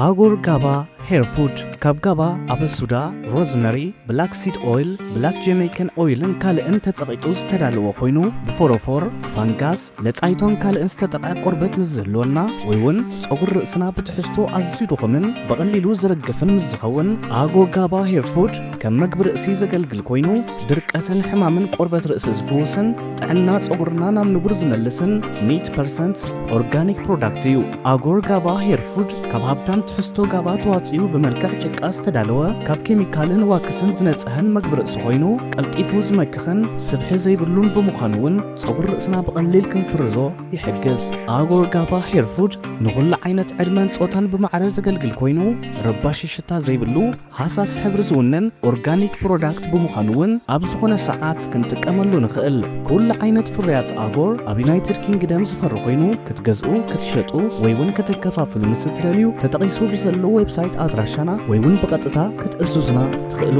ኣጎር ጋባ ሄር ፉድ ካብ ጋባ ኣበሱዳ፣ ሮዝመሪ፣ ብላክ ሲድ ኦይል፣ ብላክ ጀመይከን ኦይልን ካልእን ተጸቒጡ ዝተዳለወ ኮይኑ ብፎሮፎር፣ ፋንጋስ፣ ለጻይቶን ካልእን ዝተጠቕዐ ቆርበት ምስ ዝህልወና ወይ እውን ጸጉሪ ርእስና ብትሕዝቶ ኣዝዩ ድኹምን ብቐሊሉ ዝረግፍን ምስ ዝኸውን ኣጎ ጋባ ሄር ፉድ ከም መግቢ ርእሲ ዘገልግል ኮይኑ ድርቀትን ሕማምን ቆርበት ርእሲ ዝፍውስን ጥዕና ጸጉርና ናብ ንቡር ዝመልስን ሚእቲ ፐርሰንት ኦርጋኒክ ፕሮዳክት እዩ። ኣጎር ጋባ ሄር ፉድ ካብ ሃብታም ትሕዝቶ ጋባ ተዋጽኡ ብመልክዕ ጭቃ ዝተዳለወ ካብ ኬሚካልን ዋክስን ዝነጽሀን መግቢ ርእሲ ኮይኑ ቀልጢፉ ዝመክኽን ስብሒ ዘይብሉን ብምዃኑ እውን ጸጉሪ ርእስና ብቐሊል ክንፍርዞ ይሕግዝ። ኣጎር ጋባ ሄር ፉድ ንኹሉ ዓይነት ዕድመን ጾታን ብማዕረ ዘገልግል ኮይኑ፣ ረባሺ ሽታ ዘይብሉ፣ ሃሳስ ሕብሪ ዝውንን ኦርጋኒክ ፕሮዳክት ብምዃኑ እውን ኣብ ዝኾነ ሰዓት ክንጥቀመሉ ንኽእል። ኩሉ ዓይነት ፍርያት ኣጎር ኣብ ዩናይትድ ኪንግደም ዝፈሪ ኮይኑ፣ ክትገዝኡ፣ ክትሸጡ ወይ እውን ከተከፋፍሉ ምስ እትደልዩ፣ ተጠቒሱ ብዘሎ ዌብሳይት ኣድራሻና ወይ እውን ብቐጥታ ክትእዝዙና ትኽእሉ።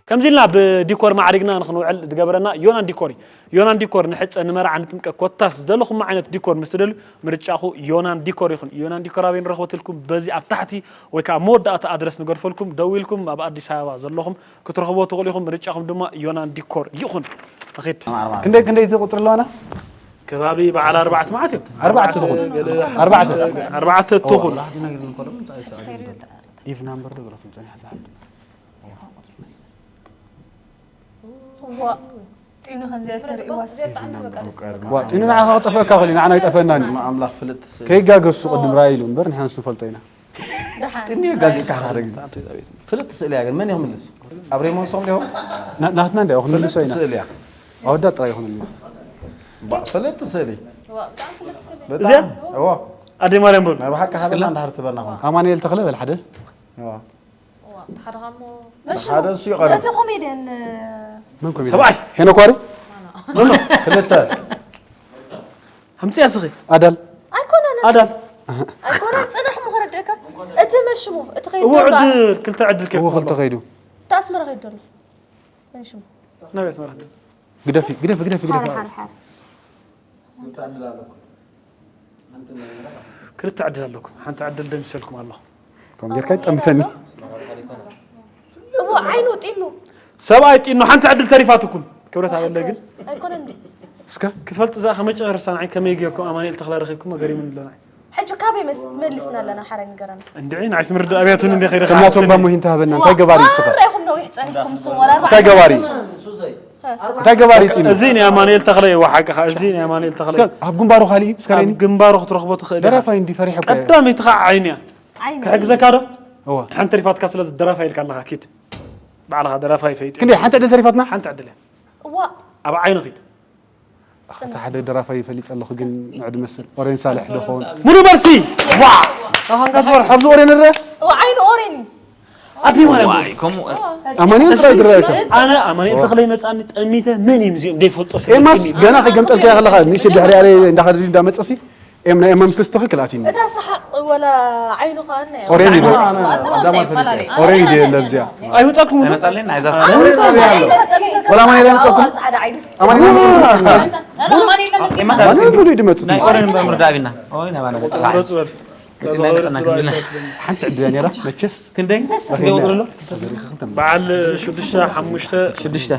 ከምዚ ኢልና ብዲኮር ማዕሪግና ንኽንውዕል ዝገበረና ዮናን ዲኮር እዩ። ዮናን ዲኮር ንሕጸ፣ ንመርዓ፣ ንጥምቀት ኮታስ ዝደለኹም ዓይነት ዲኮር ምስ ትደልዩ ምርጫኹ ዮናን ዲኮር ይኹን። ዮናን ዲኮር ኣበይ ንረኽበትልኩም? በዚ ኣብ ታሕቲ ወይ ከዓ መወዳእታ ኣድረስ ንገድፈልኩም፣ ደዊልኩም ኣብ ኣዲስ ኣበባ ዘለኹም ክትረኽቦ ትኽእሉ ኢኹም። ምርጫኹም ድማ ዮናን ዲኮር ይኹን። ንኺድ። ክንደይ ክንደይ እቲ ቁፅሪ ኣለዋና? ከባቢ በዓል ኣርባዕተ መዓት እዮም። ኣርባዕተ ትኹን። ገለ ኣርባዕተ። ኣርባዕተ ትኹን። ኢቭ ናምበር ዶ ብረቱ ጸኒሕ ኣላ። ዋ ጢኑ ከምዚኣ ዝተርእዋስ ዋ ጢኑ ንዓኻ ክጠፍአካ ክእል እዩ፣ ንዓና ኣይጠፍአናን እዩ። ኣምላኽ ፍልጥ ስእሊ። ከይጋገሱ ቅድም ረኣይሉ እምበር ንሕና ንሱ ንፈልጦ ኢና። ደሓን ጢኑ የጋግእ ካራ ሓደ ግዜ። ፍልጥ ስእሊ እያ ግን መን ይኽምልስ? ኣብ ሬሞን ሶም ዲኹም? ና- ናትና እንዲያ ክንምልሶ ኢና። ስእሊ እያ። ኣወዳት ጥራይ ይኹንልና። ባ- ፍልጥ ስእሊ። ዋ፣ ብጣዕሚ ፍልጥ ስእሊ። በጣም እዋ። ኣደይ ማርያም በሉ። ናይ ብሓቂ ሃበና እንዳሃር ትበልና ኹን። ኣማኑኤል ተኽለ በል ሓደ። እዋ። ዋ፣ ሓደ ኻሞ ሓደ እሱ ይቐርብ። እቲ ኮሜድያን መን ኮሜዲ? ሰብኣይ። ሄኖክ ዋሪ? ክልተ። ኣምፅያ ስኺ። ኣዳል? ኣይኮነን ኣዳል። ኣይኮነን። ፅናሕ ምኽረደካ እቲ መሽሙ እቲ ከይዱ እዎ ኣሎ። ዕድል ክልተ ዕድል እዎ ክልተ ከይዱ። ከይዱ። እቲ ኣስመራ ከይዱ ኣሎ። መሽሙ ናበይ ኣስመራ ክድል? ግደፊ ግደፊ ግደፊ ሓደ ግደፊ። ሓደ ሓደ ክልተ ዕድል ኣለኩም። ሓንቲ ዕድል ደምሰልኩም ኣለኹ። ከም ጌርካ ይጠምተኒ። እዎ ዓይኑ ጢኑ ሰብኣይ ጢኖ ሓንቲ ዕድል ተሪፋትኩም። ክብረት ኣበለ ግን ኣይኮነ እንዲ እስከ ክፈልጥ እዛ ከመጨረሳ ንዓይ ከመይ ጌርኩም ኣማኑኤል ተኽላ ረኺብኩም ገሪሙኒ ኣሎ ንዓይ። ሕጂ ካበይ መስ- መሊስና ኣለና ሓራይ ንገረና። እንድዒ ንዓይስ ምርዳእ ኣብያትን እንዲ ከይደ ከማቶም ባሞ ሂንታ ሃበና እንታይ ገባሪ እስኻ? ራይኹም ነዊሕ ጸኒሕኩም ስም ወላ ኣርባዕተ እንታይ ገባሪ? ሰሙን። እንታይ ገባሪ ጢኑ? እዚ ናይ ኣማኑኤል ተኽለ እዩ ሓቅኻ። እዚ ናይ ኣማኑኤል ተኽለ እስከ ኣብ ግንባሩ ካሊእ እስከ ኣብ ረኒ ግንባሩ ክትረኽቦ ትኽእል ኢኻ። ደረፋይ እንዲ ፈሪሐ እኮ እየ። ቀዳመይቲ ከዓ ዓይኑ እያ። ዓይኒ ክሕግዘካ ዶ? እዋ ሓንቲ ሪፋትካ ስለ ዝደራፋ ኢልካ ኣለኻ ኪድ። ባዕልኻ ደራፋይ ፈይጥ። ክንደይ ሓንቲ ዕድል ተሪፋትና? ሓንቲ ዕድል እያ። እዋ ኣብ ዓይኑ ኺድ። ኣታ ሓደ ደራፋይ ይፈልጥ ኣለኹ ግን ንዑ ድመስል ኦሬን ሳልሕ ዶ ኸውን? ሙሉ መልሲ። ዋ! ኣኻን ጋትወር ኣብዚ ኦሬን ረ እዋ ዓይኑ ኦሬን እዩ። ኣዲ ማለት ከምኡ ኣማኑኤል ጥራይ ድራይካ ኣነ ኣማኑኤል ተኽለ ይመፅኣኒ ጠሚተ መን እዩ እዚኦም ዘይፈልጦ ሰብ ኤማስ ጠሚተ። ገና ከይገምጠልካዮ ከለኻ ንእሽቶ ድሕሪኣ ርኤ እንዳኸደ ድዩ እንዳመፀሲ ኤም ናይ ኤማ ምስ ተስተኺ ክልኣትኒ እታ ሰሓቕ ወላ ዓይኑ ከኣና እያ። ኦሬን እዩ ኣዳማ ፈሊጠ ኦሬን እዩ እንደ እዚኣ ኣይመፃኩም ኣይመፃለይን ኣይዛ ወላ ኣማኑኤል ኣይመፀኩም? ፃዕዳ ዓይኑ ኣማኑኤል ኣይመፀኩም? ኣማኑኤል መምፅእ ኣማኑኤል ሙሉ ድመፅእ ናይ ኦሬን በምርዳእ ቢና ኦይ ናባና ቁረፁ በል። እዚ ናይ መፀና ክብልና ሓንቲ ዕድል ነራ መቸስ ክንደይ ክንደይ ወጥሩ ኣሎ በዓል ሽዱሽተ ሓሙሽተ ሽዱሽተ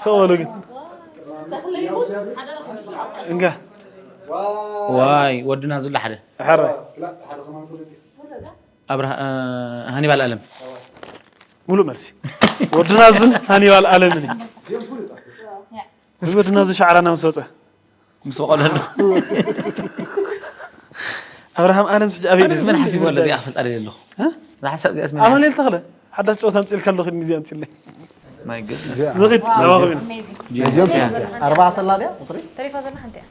ሰው በሉ ግን እንጋ ዋይ ወድና ዝሎ ሓደ ሕራይ ኣብርሃ ሃኒባል ኣለም ሙሉእ መልሲ ወድና ዙን ሃኒባል ኣለምን እዩ። እዚ ወድና ዙ ሻዕራና ምስ ወፀ ምስ በቐለሉ ኣብርሃም ኣለም ስጅ ኣበይ ድዩ? ምን ሓሲቡ ኣሎ እዚኣ ክፈልጣ ደለ ኣለኹ ዝሓሳብ እዚኣ ስመ ኣማኑኤል ተኽለ ሓዳሽ ጨወታ ኣምፅእልካ ኣለኹ ኒዚ ኣምፅእለይ ማይ ገድ ንኽድ ናባኹም ኢና እዚኦም ኣርባዕተ ኣላ ድያ ቁፅሪ ተሪፋ ዘላ ሓንቲ እያ።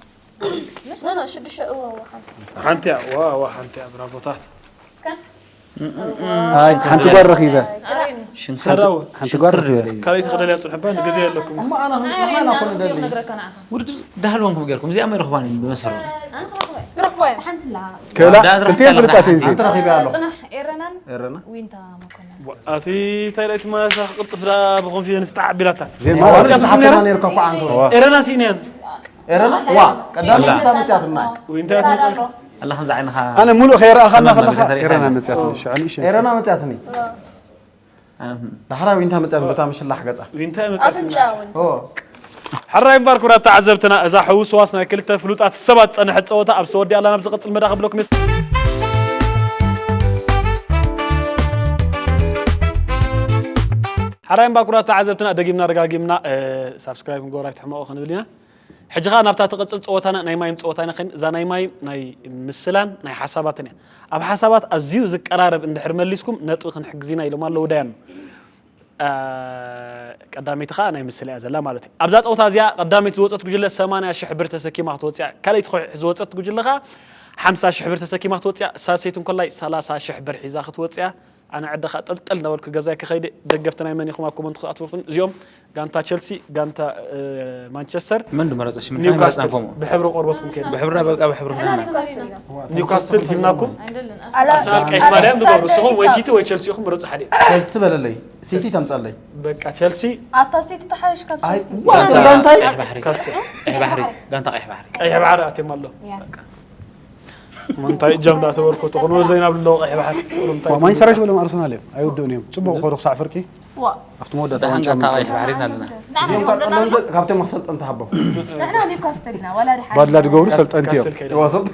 ኖ ኖ ሽዱሽተ እዎ እዎ ሓንቲ ሓንቲ እያ ዋ ዋ ሓንቲ እያ ብራቮታት ኣይ ሓንቲ ጓል ረኺበ ኣሬኒ ሓንቲ ጓል ረኺበ ካልኣይቲ ክደልያ ፅንሕባ ንግዜ ኣለኩም እሞ ኣና ኣሬኒ ንሕና ኮነ ኣነ ደሊ ነግረካ ንዓኻ። ውድድር ዳህልዎም ክም ገርኩም እዚኣ መይ ረኽባን ብመሰረቱ ኣነ ክረኽበ እያ። ሓንቲ ኣላ ክላ ዳ- ክልቲኤን ዳ- ፍልጣት እየን ዳ- እዚኤን ረኺበ ኣሎ። ፅናሕ ኤረናን ኤረና? ዊንታ መኮነን። ኣቲ እንታይ ዳይቲ ማሳ ክቅልጥፍ ዳ ብኮንፊደንስ ተዓቢላታ ዜማ ዋላ ዋላ ሓተና ነርካ እኮ ኣንቱ ኤረና ሲንያን ኤረና ዋ ቀዳም ኣላ። ሳምንት ያትና ዊንታ መፀልካ ኣላ ከምዚ ዓይንኻ ኣነ ሙሉእ ከይረኣኻና ሰላም ከለኻ መግለጺ ኤረና ሪኢኻ መፅያት ሸዕኒ ሸ ኤረና መፅያትኒ ዳሕራ ዊንታ መፅያት በታ ምሽላሕ ገፃ ዊንታ መፀልካ ኣፍንጫ እውን ኦ ሕራይ እምባር ክቡራት ተዓዘብትና እዛ ሕውስዋስ ናይ ክልተ ፍሉጣት ሰባት ዝፀንሐት ፀወታ ኣብ ሰወዲ ኣላ ናብ ዝቐፅል መዳ ክብለኩም እየ። ሕራይ እምባር ክቡራት ተዓዘብትና ደጊምና ደጋጊምና ሳብስክራይብ ንገብራ ኣይትሕመቑ ክንብል ኢና። ሕጂ ኸዓ ናብታ ትቕጽል ጸወታና ናይ ማይም ጸወታ ኢና ኸን-፣ እዛ ናይ ማይም ናይ ምስላን ናይ ሓሳባትን እያ። ኣብ ሓሳባት ኣዝዩ ዝቀራረብ እንድሕር መሊስኩም ነጥቢ ክንሕግዝ ኢና ኢሎም ኣለዉ ዳያኑ። አ፣ ቀዳመይቲ ኸዓ ናይ ምስላ እያ ዘላ ማለት እዩ። ኣብዛ ጸወታ እዚኣ ቀዳመይቲ ዝወጸት ጉጅለ ሰማንያ ሽሕ ብር ተሰኪማ ክትወጽእ እያ። ካልኣይቲ ኾ-፣ ዝወጸት ጉጅለ ኸዓ ሓምሳ ሽሕ ብር ተሰኪማ ክትወጽእ እያ። ሳልሰይቲ እንኮላይ ሰላሳ ሽሕ ብር ሒዛ ክትወጽእ እያ። ኣነ ዕደኻ ጠልጠል እናበልኩ ገዛይ ክኸይድ ደገፍቲ ናይ መን ኢኹም ኣብ ኮመንት ክትኣትውልኩም እዚኦም ጋንታ ቸልሲ፣ ጋንታ፣ እ፣ ማንቸስተር፣ መን ድመረጸ? ሽም ኒውካስትል። መረጽና ኮሞ። ብሕብሪ ቆርበትኩም ከይዱ። ብሕብርና በቃ ብሕብሪ ኒውካስትል። ኒውካስትል ሂብናኩም። ኣርሰናል ቀይሕ ማልያ ምገሩ። ንስኹም ወይ ሲቲ ወይ ቸልሲ ኢኹም ምረጹ ሓደ። ቸልሲ በለለይ፣ ሲቲ ተምጻለይ። በቃ ቸልሲ። ኣታ ሲቲ ተሓይሽ ካብ ኣይ፣ ቸልሲ። ዋ፣ ጋንታ እንታይ? ቀይሕ ባሕሪ። ኒውካስትል። ቀይሕ ባሕሪ። ጋንታ ቀይሕ ባሕሪ። ቀይሕ ባሕሪ ኣትዮም ኣሎ። ያ። በቃ። ማ እንታይ እጃም እንዳተበርከቱ፣ ክንወ ዘይናብ ኣለዎ ቀይሕ ባሕሪ። ቁሩምታይ ዋ፣ ማንቸስተር ዩናይትድ በሎም ኣርሰናል እዮም። ኣይወድኡን እዮም። ጽቡቕ ከዱ ክሳዕ ፍርቂ። ዋ። ኣብቲ መወዳእታ ደሓን ዋንጫ ጋንታ ቀይሕ ባሕሪ ኣለና። ናህና ካብቶም መሰልጠንታ ሃቦም። ንሕና ኒውካስትል ኢና፣ ዋላ ድሓን። ባድላ ድገብሩ ሰልጠንቲ እዮም። ካስል ከይደ። ይዋሰብ።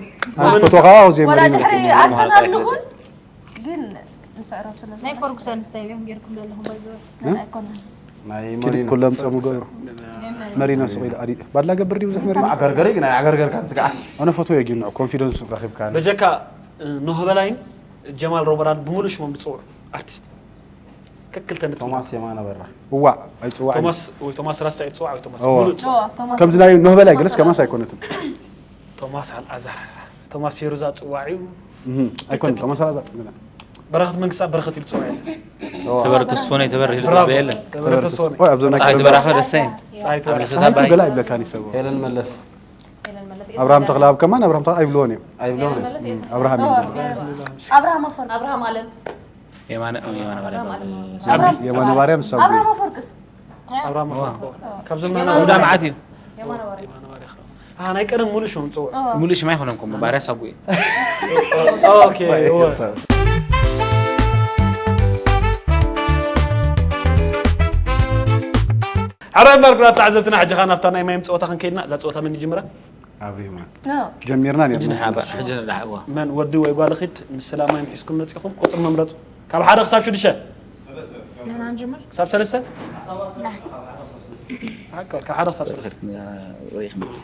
ኣነ ፈቶ ከዓ ኣውዜ ወላ መሪኖ ድሕሪ እዮም። ኣርሰናል ንኹን፣ ግን ንስዕሮም ስለ ናይ ዝኾነ። ፈርጉሰን ስታይል እዮም ጌርኩም ዘለኹም ባይዘ። ግን ኣይኮነን። ናይ ኪድ መሪኖ። ኩሎም ጸሙ ገብሩ። ናይ መሪኖ። መሪኖ ስቕ ኢሉ ኣዲ-፣ ባድላ ገብር ድዩ ብዙሕ መሪኖ? ዓገርገሪ ግን ኣይዓገርገርካን ስጋዕ። ኣነ ፈቶ እየ ግን ኮንፊደንሱ ረኺብካ። በጀካ፣ እ፣ ኖህ በላይን ጀማል ሮበራን ብምሉእ ሽሞም ዝጽውዑ ኣርቲስት። ከክልተ ነጥቢ። ቶማስ የማነ በራ። እዋ፣ ኣይጽዋዕን። ቶማስ ወይ ቶማስ ራሳ ይጽዋዕ ወይ ቶማስ እዋ። ምሉእ ጽዋዕ። እዋ፣ ቶማስ። ከምዚ ናይ ኖህ በላይ ገለስ ከማስ ኣይኮነትን። ቶማስ ኣልኣዛር። ቶማስ የሩዛ ጽዋዕ እዩ። እህ፣ ኣይኮነን። ቶማስ ኣልኣዛር ገና። በረኸት መንግስታ በረኸት ኢሉ ጽዋዕ እዩ። እዋ። ተበር ተስፎነይ ተበር ኢሉ ብራቮ። ጽዋዕ የለን። ተበር ተስፎነይ። ኦ፣ ኣብዞም ናይ ፀሓይ ቀደም ትበራኸ ደሰ። ፀሓይ ትበራኸ። ፀሓይ ትበራኸ። ገለ ኣይብለካን ይሰብዎ። ሄለን መለስ። ሄለን መለስ። ኣብርሃም ተኽለኣብ ከማን ኣብርሃም ተኽለ ኣይብልዎን እዮም። ኣይብልዎን እዮም። ሄለን መለስ እየ። ኣብርሃም እዮም። ኣብርሃም ኣፈወርቂ። ኣብርሃም ኣለም። የማነ፣ የማነ ማርያም። ኣብርሃም። የማነ ማርያም ሳጉ። ኣብርሃም ኣፈወርቅስ? ኣብርሃም ኣፈወርቂ። ካብ ዘመና ውዳ መዓት እዩ። የማነ ማርያም። የማነ ማርያም። ኣህ፣ ናይ ቀደም ሙሉእ ሽሞም ጽውዕ። እዋ። ሙሉእ ሽም ኣይኮነን እኮ፣ ባርያ ሳጉ እዩ። ኦኬ፣ እወ። ሕራይ እምበር ክቡራት ተዓዘብትና፣ ሕጂ ኸኣ ናብታ ናይ ማይም ጸወታ ክንከይድና፣ እዛ ጸወታ መን ይጅምራ? ኣብሪሁና። ኖ። ጀሚርና ነርና። ሕጂ ንሓባ፣ ሕጂ ንሓባ። መን ወዲ ወይ ጓል ኺድ፣ ምስ ሰላማይ ምሒዝኩም መጺኹም፣ ቁጽሪ መምረጹ። ካብ ሓደ ክሳብ ሽዱሽተ? ንሕና ንጅምር? ክሳብ ሰለስተ? ሓቂ፣ ካብ ሓደ ክሳብ ሰለስተ። ኣነ ሪኢኽ መጽእ።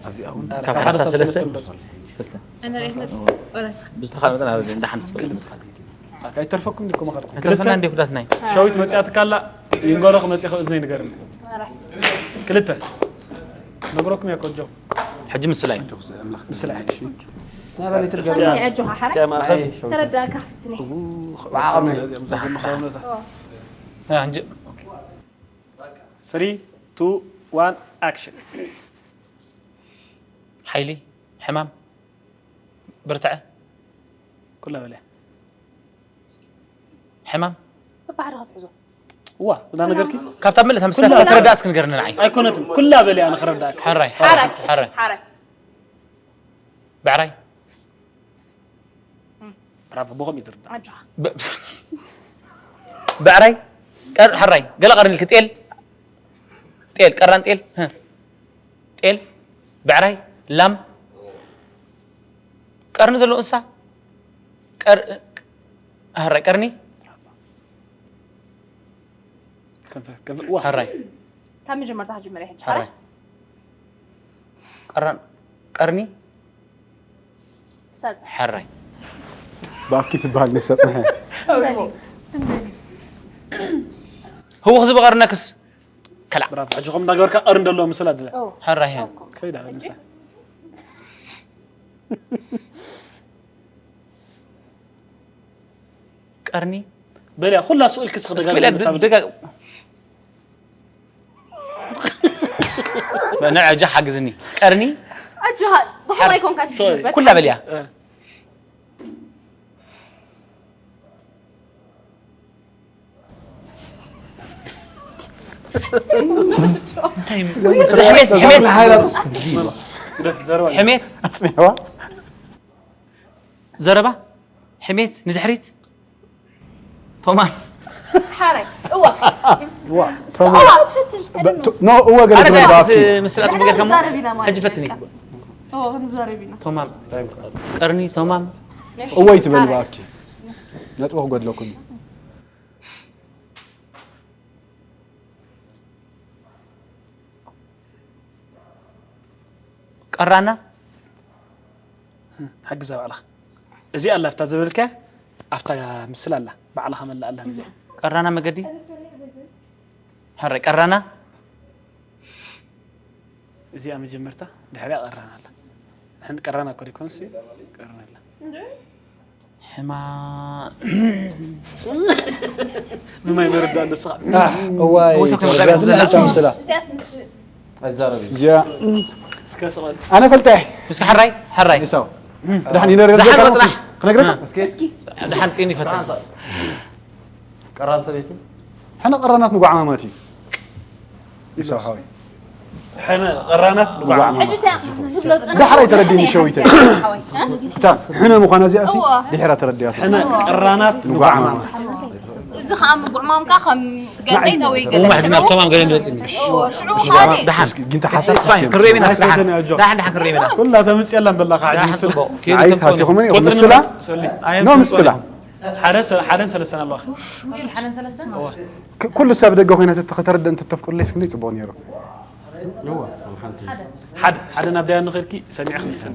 ኣብዚ ኣሁን ካብ ሓደ ክሳብ ሰለስተ? ሰለስተ። ኣነ ሪኢኽ መጽእ። ወረስኻ። ብዝተኻለ መጠን ኣብ እንዳ ሓንስ ክልተ። ኣይተርፈኩም ዲኩም ኣኸልኩም። ኣይተርፈና ክልተ። እንዴ ኩዳት ናይ። ሸዊት መጽያ ትካላ፣ ይንገሮ ክመጽእ ክእዝነይ ንገርኒ። ክልተ። ነግረኩም እየ ኮጆ። ሕጂ ምስላ እዩ። ምስላ እዩ። ናይ በሊት ገርና። ኣጆኻ ሓራይ። ጨማ ኸዚ። ተረዳእካ ፍትኒ። ብዓቕሚ። እዚኦም ዘዘምኻዮም ነታ። ኦ። አ፣ እንጂ። ስሪ፣ ቱ፣ ዋን፣ ኣክሽን። ሓይሊ፣ ሕማም፣ ብርትዐ። ኩላ በለ። ሕማም። ብባህሪ ክትሕዞ። እዋ፣ እዛ ነገርኪ? ካብታ ምልእታ ምስላ ኩላ ተረዳእት ክንገርኒ ንዓይ። ኣይኮነትን። ኩላ በሊ ኣነ ክረዳእካ። ሓራይ፣ ሓራይ፣ ሓራይ። ሓራይ። ብዕራይ። ብራቮ፣ ብኸምኡ ይትርዳእ። ኣጆኻ። ብ-፣ ብዕራይ። ቀር-፣ ሓራይ። ገለ ቀርኒ ኢልኪ ጤል። ጤል፣ ቀራን ጤል። ህ። ጤል፣ ብዕራይ፣ ላም፣ ቀርኒ ዘለዎ እንስሳ፣ ቀር-፣ ሕራይ ቀርኒ። ከንፈር፣ ከንፈር፣ ዋ። ሕራይ። ካብ መጀመርታ ክጅምር እየ ሕጂ። ሕራይ። ቀራን፣ ቀርኒ። ሳጽ። ሕራይ። ብኣፍኪ ትበሃል ነሳ ጽንሐ። ትንበሊ። ትንበሊ። ህውኽ ዝበቐርነክስ። ከላ። ብራቮ። ሕጂ ከም እንዳገበርካ ቀር እንደሎ ምስላ ድለ። ኦ። ሕራይ። ከይዳ፣ ምሳ። ቀርኒ። በልያ፣ ኩላ ስእልክስ እስኪ በልያ፣ ክደጋግም ድ-፣ ደጋግ-፣ በ-፣ ንዐ፣ እጃ ሓግዝኒ። ቀርኒ። ኣጆኻ፣ ብኸማይ ኮንካ ሶሪ። ትጅምር። ኩላ በልያ። እ። እንታይ፣ እዚ ሕሜት፣ ሕሜት። ግደፍ፣ ዘረባ። ሕሜት። ኣጽኒዕዋ። ዘረባ። ሕሜት፣ ንድሕሪት። ቶማም። ሓራይ። እዋ። እዋ። ቶማም። እዋ፣ ትፈትሽ፣ በ-፣ ቀደም ቶ-፣ ኖ፣ እወ፣ ገለ ኣረ፣ ትብል ጋይስ፣ ባፍኪ። ምስላ ጽቡቅ ጌርካ እሞ። ክንዛረብ ኢና ማለት ሕጂ ፈትኒ። እዩ። እዎ፣ ክንዛረብ ኢና። ቶማም። ቀርኒ፣ ቶማም። እሺ፣ እወ ይትበል ሓራይ። ባፍኪ። ነጥቢ ክጎድለኩም እዩ። ቀራና ሓግዛ ባዕልኻ። እዚኣ ኣላ ኣብታ ዝበልካያ፣ ኣብታ ምስላ ኣላ፣ ባዕልኻ መላእ ኣላ ነዚኣ። ቀራና መገዲ ሕራይ ቀራና እዚኣ መጀመርታ፣ ድሕሪኣ ቀራና ኣላ። ንሕን ቀራና እኮ ደይኮነሲ፣ ቀራና ኣላ። ሕማ ምማይ መረዳ ኣለስኻ። እዋይ ወሰከ መረዳ ተዘላ። ተምስላ እዚኣስ ምስ ኣይዛረብ እዩ። እዚኣ እስከ ስቐል። ኣነ ፈልጠ እስኪ ሕራይ ሕራይ ኢሳው ድሓን ይነር ድሓን መጽናሕ። ክነግረካ እስኪ ድሓን ጤን ይፈታ ቀራን ሰበይቲ ሕነ ቀራናት ንጓዕማማት እዩ ኢሳው ሓወይ ሕነ ቀራናት ንጓዕ ንጓዕማማት ሕጂ እንታይ ትብሎ ጽናሕ ዳሕራይ ተረዲኒ ሸዊተ ሓወይ እታ ሕነ ምዃና እዚኣ ሲ ድሕራ ተረዲያት ሕነ ቀራናት ንጓዕማማት እዚ ከዓ ምጉዕማምካ ከም ገፀይ ተወይ ገለ እሞ ሕጂ ናብ ተማም ገለ ንወፅኒ ሽዑ ሓደ ድሓን ጊንታ ሓሳብ ክርቤና ድሓን ድሓን ክርቤና ኩላ ተምፅየላ በላኻ ሕጂ ድሓን ምስላ ጽቡቅ ዓይስ ሃሲኹምኒ ኢኹም ምስላ ኖ ምስላ ሓደ ሰ- ሓደን ሰለስተን ኣለዋ ሓደን ሰለስተን ክ- ኩሉ ሰብ ደገ ኮይና ተተ- ከተረደ እንተተፍቅዱለይ ስክኒ ጽቡቕ ነይሩ ሓደ ሓደ ናብ ዳያ ንኽእልኪ ሰሚዐ ክትሰሚ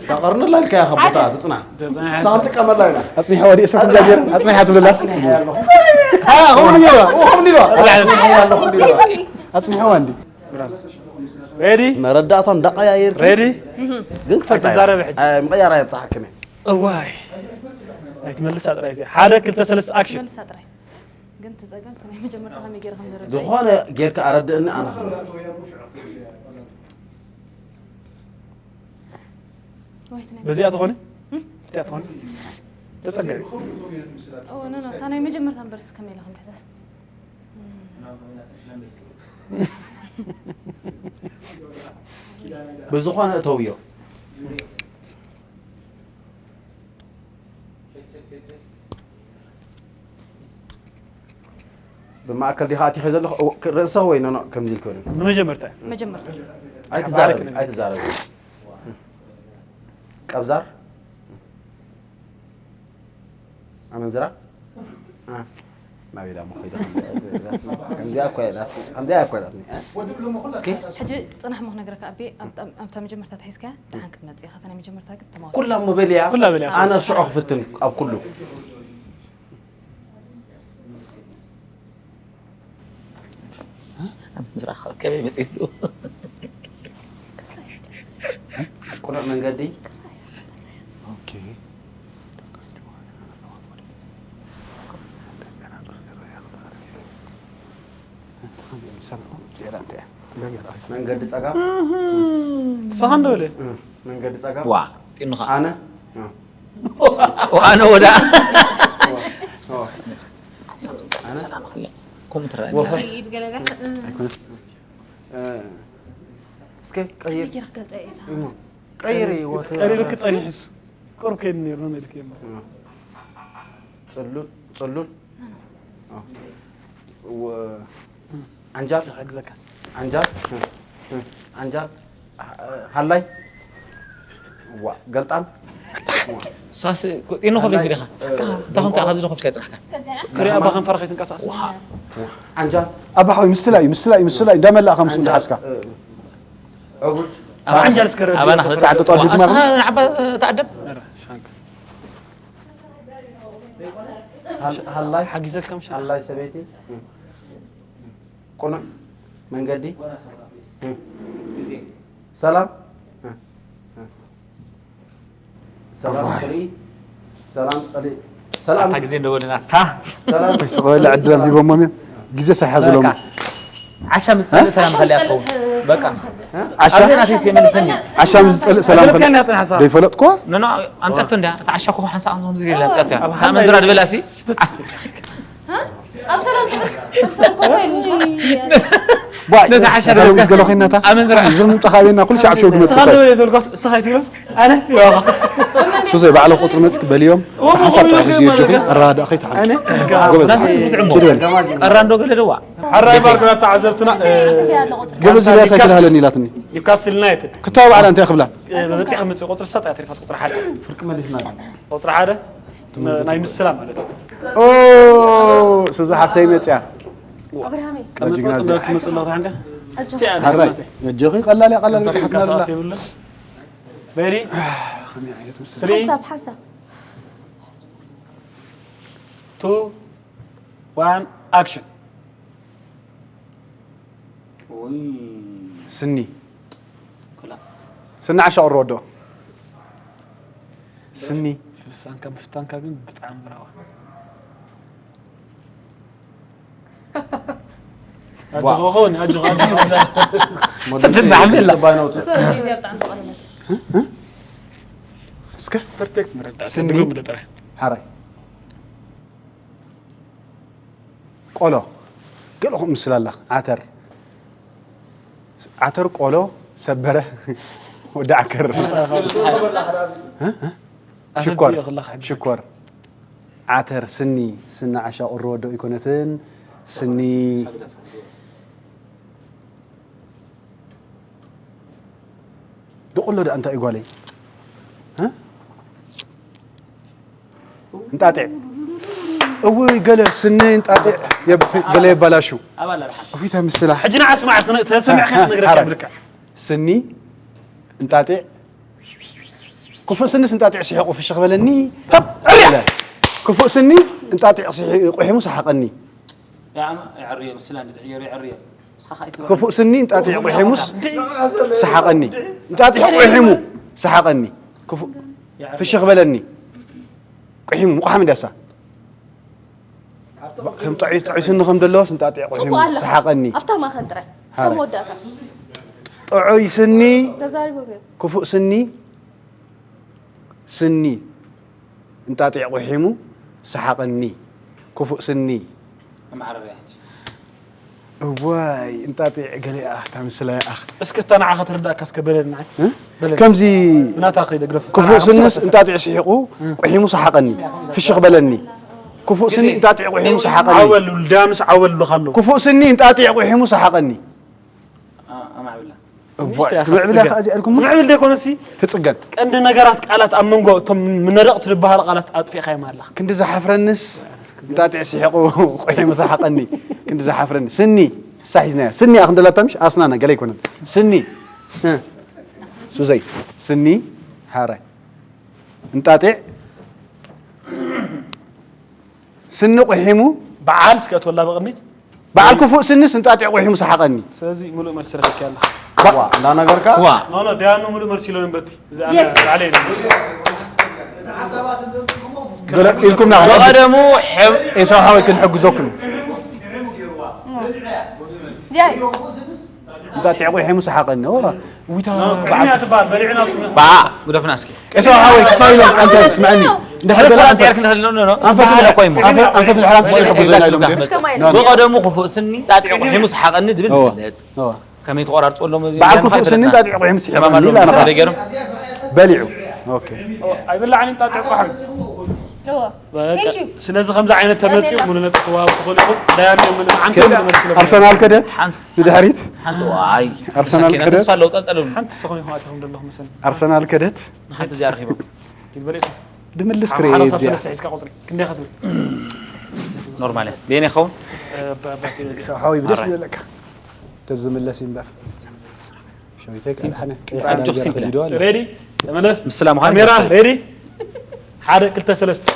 ታቐርንላ ኢልካ ኢኻ ቦታ ትጽና ሳም ትቀመላ ኢና ኣጽኒሐ ወዲእ ሰብ እግዚኣብሔር ኣጽኒሐ ትብለላስ ከምኡ ገይራ ከምኡ ኢልዋ ኣጽኒሐ እንዲ ሬዲ መረዳእታ እንዳቀያየር ሬዲ ግን ክፈልጥ ኣይትዛረቢ ሕጂ። ምቀያር ኣየብፅሓክን እዋይ ኣይትመልሳ ጥራይ እዚኣ ሓደ ክልተ ሰለስተ ኣክሽን መልሳ ጥራይ ግን ትፀገም ናይ መጀመርታ ከመይ ገይረ ከም ዘረዳ ዝኾነ ጌርካ ኣረድእኒ ኣነ ወይት ናይ በዚኣ ትኾነ በዚኣ ትኾነ ተፀገሚ ኦ ኖ ኖ እታ ናይ መጀመርታ እምበርስ ከመይ ኢለ ከም ድሕሰስ ብዝኾነ እተውዮ ብማእከል ዲኻ ኣቲኸ ዘለኹ ርእሰ ወይ ኖኖ ከምዚ ኢልክ በለኒ ብመጀመርታ መጀመርታ ኣይትዛረብ ኣይትዛረብ ቀብዛር ኣመንዝራ ናበይ ዳሞ ከይደ ከምዚኣ እኮ የላት ከምዚኣ እኮ የላትኒ እስኪ ሕጂ ፅናሕ ሞ ክነግረካ ኣቤ ኣብታ መጀመርታ ተሒዝካ ደሓን ክትመፅእ ኢኻ ናይ መጀመርታ ግን ተማወ ኩላ ሞበልያ ኩላ በልያ። ኣነ ሽዑ ክፍትን ኣብ ኩሉ ዝረኸብ ከመይ መፂሉ ቁኑዕ መንገዲ መንገዲ ጸጋም ንስኻ እንዶ በለ መንገዲ ጸጋም ዋ ጢኑኻ ኣነ ኣነ ወዳ ኣነ ከምኡ ትረአ ወፈስ ኢድ ገለዳ እስከ ቀይር ይርገጸ እታ ቀይሪ ወተ ቀሪብክ ጸኒሕስ ቁሩብ ከይድ ነይሩ ነው መልክ የምር ጽሉል ጽሉል ዓንጃል ሓግዘካ ዓንጃል ዓንጃል ሃላይ ዋ ገልጣም ሳስ ጢኑ ከፍለይት ዲኻ እንታኹም ከዓ ካብዚ ንኸፍልካ ይፅናሕካ ክሪኣ ባኸን ፈረኸ ትንቀሳቀስ ዓንጃል ኣባሓዊ ምስላ እዩ ምስላ እዩ ምስላ እዩ እንዳመላእኻ ምስ እንዳሓዝካ ዕቡድ ኣብ ዓንጃል እስከረ ኣባና ጻዕጥጦ ኣቢሉ ማለት ኣስኻ ንዓባ ተኣደብ ሃላይ ሓጊዘልካ ምሽ ሃላይ ሰበይቲ ቁኑዕ መንገዲ ሰላም ሰላም ጽልኢ ሰላም ጽልኢ ሰላም እታ ግዜ እንደበለና እታ ሰላም ስቕ በለ ዕድል ሂቦሞም እዮም ግዜ ሳይሓዝሎም ዓሻ ምፅልእ ሰላም ከሊያ ትኸውን በቃ ዓሻ ኣብዚ ናተይ የመልሰኒ ዓሻ ምስ ዝጸልእ ሰላም ፈለጥካኒ ኣፅናሓሳ ዘይፈለጥኩዋ ኖኖ ኣምፀቶ እንዳ እታ ዓሻ ኮ ሓንሳ ኣምዞም ዝብል ኢላ ኣምፀቶ እያ ኣብ ኣመንዝራ ድበላሲ ኣብ ሰላም ትዕስ ኮፋ ኢሉ ባይ ነታ ዓሻ ገለ ምስ ደበላሲ ገለ ኮይናታ ኣመንዝራ ዝም ጠኻቤና ኩሉ ሻዕ ሸው ንስኻ ድመጽእ ደበለ ተልኳስ ንስኻ ይትብሎ ኣነ ይዋኻ እሱ ዘይ ባዕለ ቁጽሪ መጽክ በልዮም ሓሳብ ጥራሕ ግዜ የጆኹም ኣረዳድኣ ከይትሓልፉ ኣነ ጎበዝ ናትኩም ትጥዕሞ ኪድ በል ቀራ እንዶ ገለ ደዋ ሓራይ ባርኩ ናታ ዓዘብትና ጎበዝ ኢልያ ሳይክል ሃለኒ ኢላትኒ ኒውካስትል ዩናይትድ ክተባብዓላ እንታይ ክብላ መፂእ ክመፅእ ቁፅሪ ሳጣ ትሪፋት ቁፅሪ ሓደ ፍርቂ መሊስና ቁፅሪ ሓደ ናይ ምስላ ማለት እዩ ኦ ስዛ ሓፍተይ መፅያ ኣብርሃመይ። ቀመጥ ጅግና ወጽ እዚ። ደርስ መጽሎ ታንካ ኣጆኻ። ሓራይ ነጆኺ ቀላል እያ፣ ቀላል በጻሕትና ምንቀሳቀስ ብላ። የብሉን። በሪ ሓሳብ ሓሳብ። ስሪ ሓሳብ ሓሳብ። ቱ ዋን ኣክሽን። ውይ ስኒ ኩላ ስኒ ዓሻ ቅሮ ወዶ ስኒ ፍሳንካ ምፍታንካ ግን ብጣዕሚ ብራዋ። ዋ። ኣጆኻ ኾን ኣጆኻ ኣጆኻ። ትትባዕ ኣላ። ጽባይ ነውጽእ። ሶሪ፣ ግዜ ብጣዕሚ ተቐለለት። እስከ ፐርፌክት መረዳእታ ስኒ። ድግም ብደጠረ ሓራይ ቆሎ ገለ ከምኡ ምስል ኣላ ዓተር ዓተር ቆሎ ሰበረ ወዲ ዓከር ሽኮር ሽኮር ዓተር ስኒ ስኒ ዓሻ ቁሪ ወዶ ኣይኮነትን ስኒ ድቁሎ ደኣ እንታይ እዩ ጓለይ እ? እንጣጢዕ እውይ ገለ ስኒ እንጣጢዕ የብ- ገለ የባላሹ ኣባላ ደሓን እውይ ተምስላ ሕጂ ንዓ ስማዕ ተሰሚዕካ ሓ- ክነግረካ ሓ- ብልካ ስኒ እንጣጢዕ ክፉእ ስኒስ እንጣጢዕ ስሒቑ ፍሽኽ በለኒ ሃብ! ክፉእ ስኒ እንጣጢዕ ስሒ- ቁሒሙ ሰሓቐኒ ያማ የዕርዮ ምስላ እንድትዕየሩ የዕርዮ ንስኻ ከኣ ኣይትበል ክፉእ ስኒ እንጣጢዕ ቁሒሙስ ሰሓቐኒ እንጣጢዕ ቁሒሙ ሰሓቐኒ ክፉእ ፍሽኽ በለኒ ቁሒሙ ምቋሓም ደሳ ከም ጥዑይ ጥዑይ ስኒ ከም ደለዎስ እንጣጢዕ ቁሒሙ ጽቡቅ ኣለኻ። ሰሓቐኒ ኣብታ ማእኸል ጥራይ። ሃረ። ከም መወዳእታ። ጥዑይ ስኒ ተዛሪቦም እዮም። ክፉእ ስኒ ስኒ እንጣጢዕ ቁሒሙ ሰሓቐኒ ክፉእ ስኒ መዓረርያ ሕጂ እዋይ እንጣጢዕ ገሊኣ እታ ምስላ ይኣኽ እስኪ እታ ንዓኻ ትርዳእካ እስከ በለኒ ንዓይ እ? በለኒ ከምዚ ብናታ ከይደ ግረፍ ክፉእ ስንስ እንጣጢዕ ስሒቑ ቁሒሙ ሰሓቐኒ ፍሽኽ በለኒ ክፉእ ስኒ እንጣጢዕ ቁሒሙ ሰሓቐኒ ዓወል ዳምስ ዓወል ብለካ ኣለዉ ክፉእ ስኒ እንጣጢዕ ቁሒሙ ሰሓቐኒ ኣማዕብላ እዋይ ትምዕብላ ከ እዚኣ ኢልኩም ትምዕብል ደይኮነሲ ትጽገን ቀንዲ ነገራት ቃላት ኣብ መንጎ እቶም መረቕቲ ዝበሃሉ ቃላት ኣጥፊእካ ኣለኻ ክንዲ ዝሓፍረንስ እንጣጢዕ ስሒቑ ቁሒሙ ሰሓቐኒ ክንዲ ዝሓፍረኒ ስኒ እሳ ሒዝናያ ስኒ ኣኹም ደላታ ምሽ ኣስናና ገለ ኣይኮነን ስኒ እ፣ ሱዘይ ስኒ ሓራይ እንጣጢዕ ስኒ ቁሒሙ በዓል እስከ እትወላ ብቕድሚት በዓል ክፉእ ስንስ እንጣጢዕ ቁሒሙ ሰሓቐኒ ስለዚ ሙሉእ መልሲ ረኺብኪ ኣለኻ እንዳነገርካ ዋ ኖ ኖ ዳያኑ ሙሉእ መልሲ ኢሎም በቲ እዚ ኣነ የስ። ባዕለይ ኢለ ገለ ኢልኩም ና ብቐደሙ ሕም- ኤሳው ሓወይ ክንሕግዘኩም ያይ እንጣጢዕ ቁሒሙ ሰሓቐኒ ኦ፣ ዊታ ቅድሚያ ትበሃል በሊዕና ትብሎ ባ ግደፍና እስኪ ኤሳው ሓወይ ክሳይ ኢሎም ኣንተ ስምዐኒ እንድሕር ሰላም ገለ ጸርክ ንኸልሎ ኖ ኖ ኣንፈት ኣለ ኮይሙ ኣንፈት ድሕር ኣምስኡ ይሕግዘና ኢሎም ግደፍ እስከ ማይ ብቐደሙ ክፉእ ስኒ ጣጢዕ ቁሒሙ ሰሓቐኒ ድብል እወ። ይፍለጥ እወ። ከመይ ትቆራርጽዎ ኣለዎም እዚ በዓል ያን ክፉእ ኻልእ ስኒ ተረዳ- እንጣጢዕ ቁሒሙ ሰሓቐኒ ተማማሉ ኢላ ነባ ገይሮም በሊዑ ኦኬ ኣይብላዕን ጣጢዕ ቋሕን እወ። Thank you። ስለዚ ከምዚ ዓይነት ተመፅኡ ሙሉ ነጥብ ክወሃብ ትኽእሉ ኢኹም ዳያኑ እዮም ምንም ዓንቶም ንመልስሎም ኣርሰናል ከደት ሓንቲ ንድሕሪት ሓንቲ ዋይ ኣርሰናል መሳኪና ከደት ተስፋ ኣለዎ ጠልጠሉ ሓንቲ ስኹም ኢኹም ኣቲኹም ዘለኹም መሰለኒ ኣርሰናል ከደት ሓንቲ እዚኣ ረኺቦም ይበለሱ ድምልስ ክሬ ሓላሳ እዚኣ ሰለስተ ሒዝካ ቁፅሪ ክንደይ ከትብል ኖርማል እያ ቤን ይኸውን ሓወይ ብደስ ዝብለካ ተዝምለስ እምበር ሸዊተይ ካልሓነ ጆክ ሲምፕል ሬዲ ተመለስ ምስላ ምዃን ካሜራ ይመስል። ሬዲ ሓደ ክልተ ሰለስተ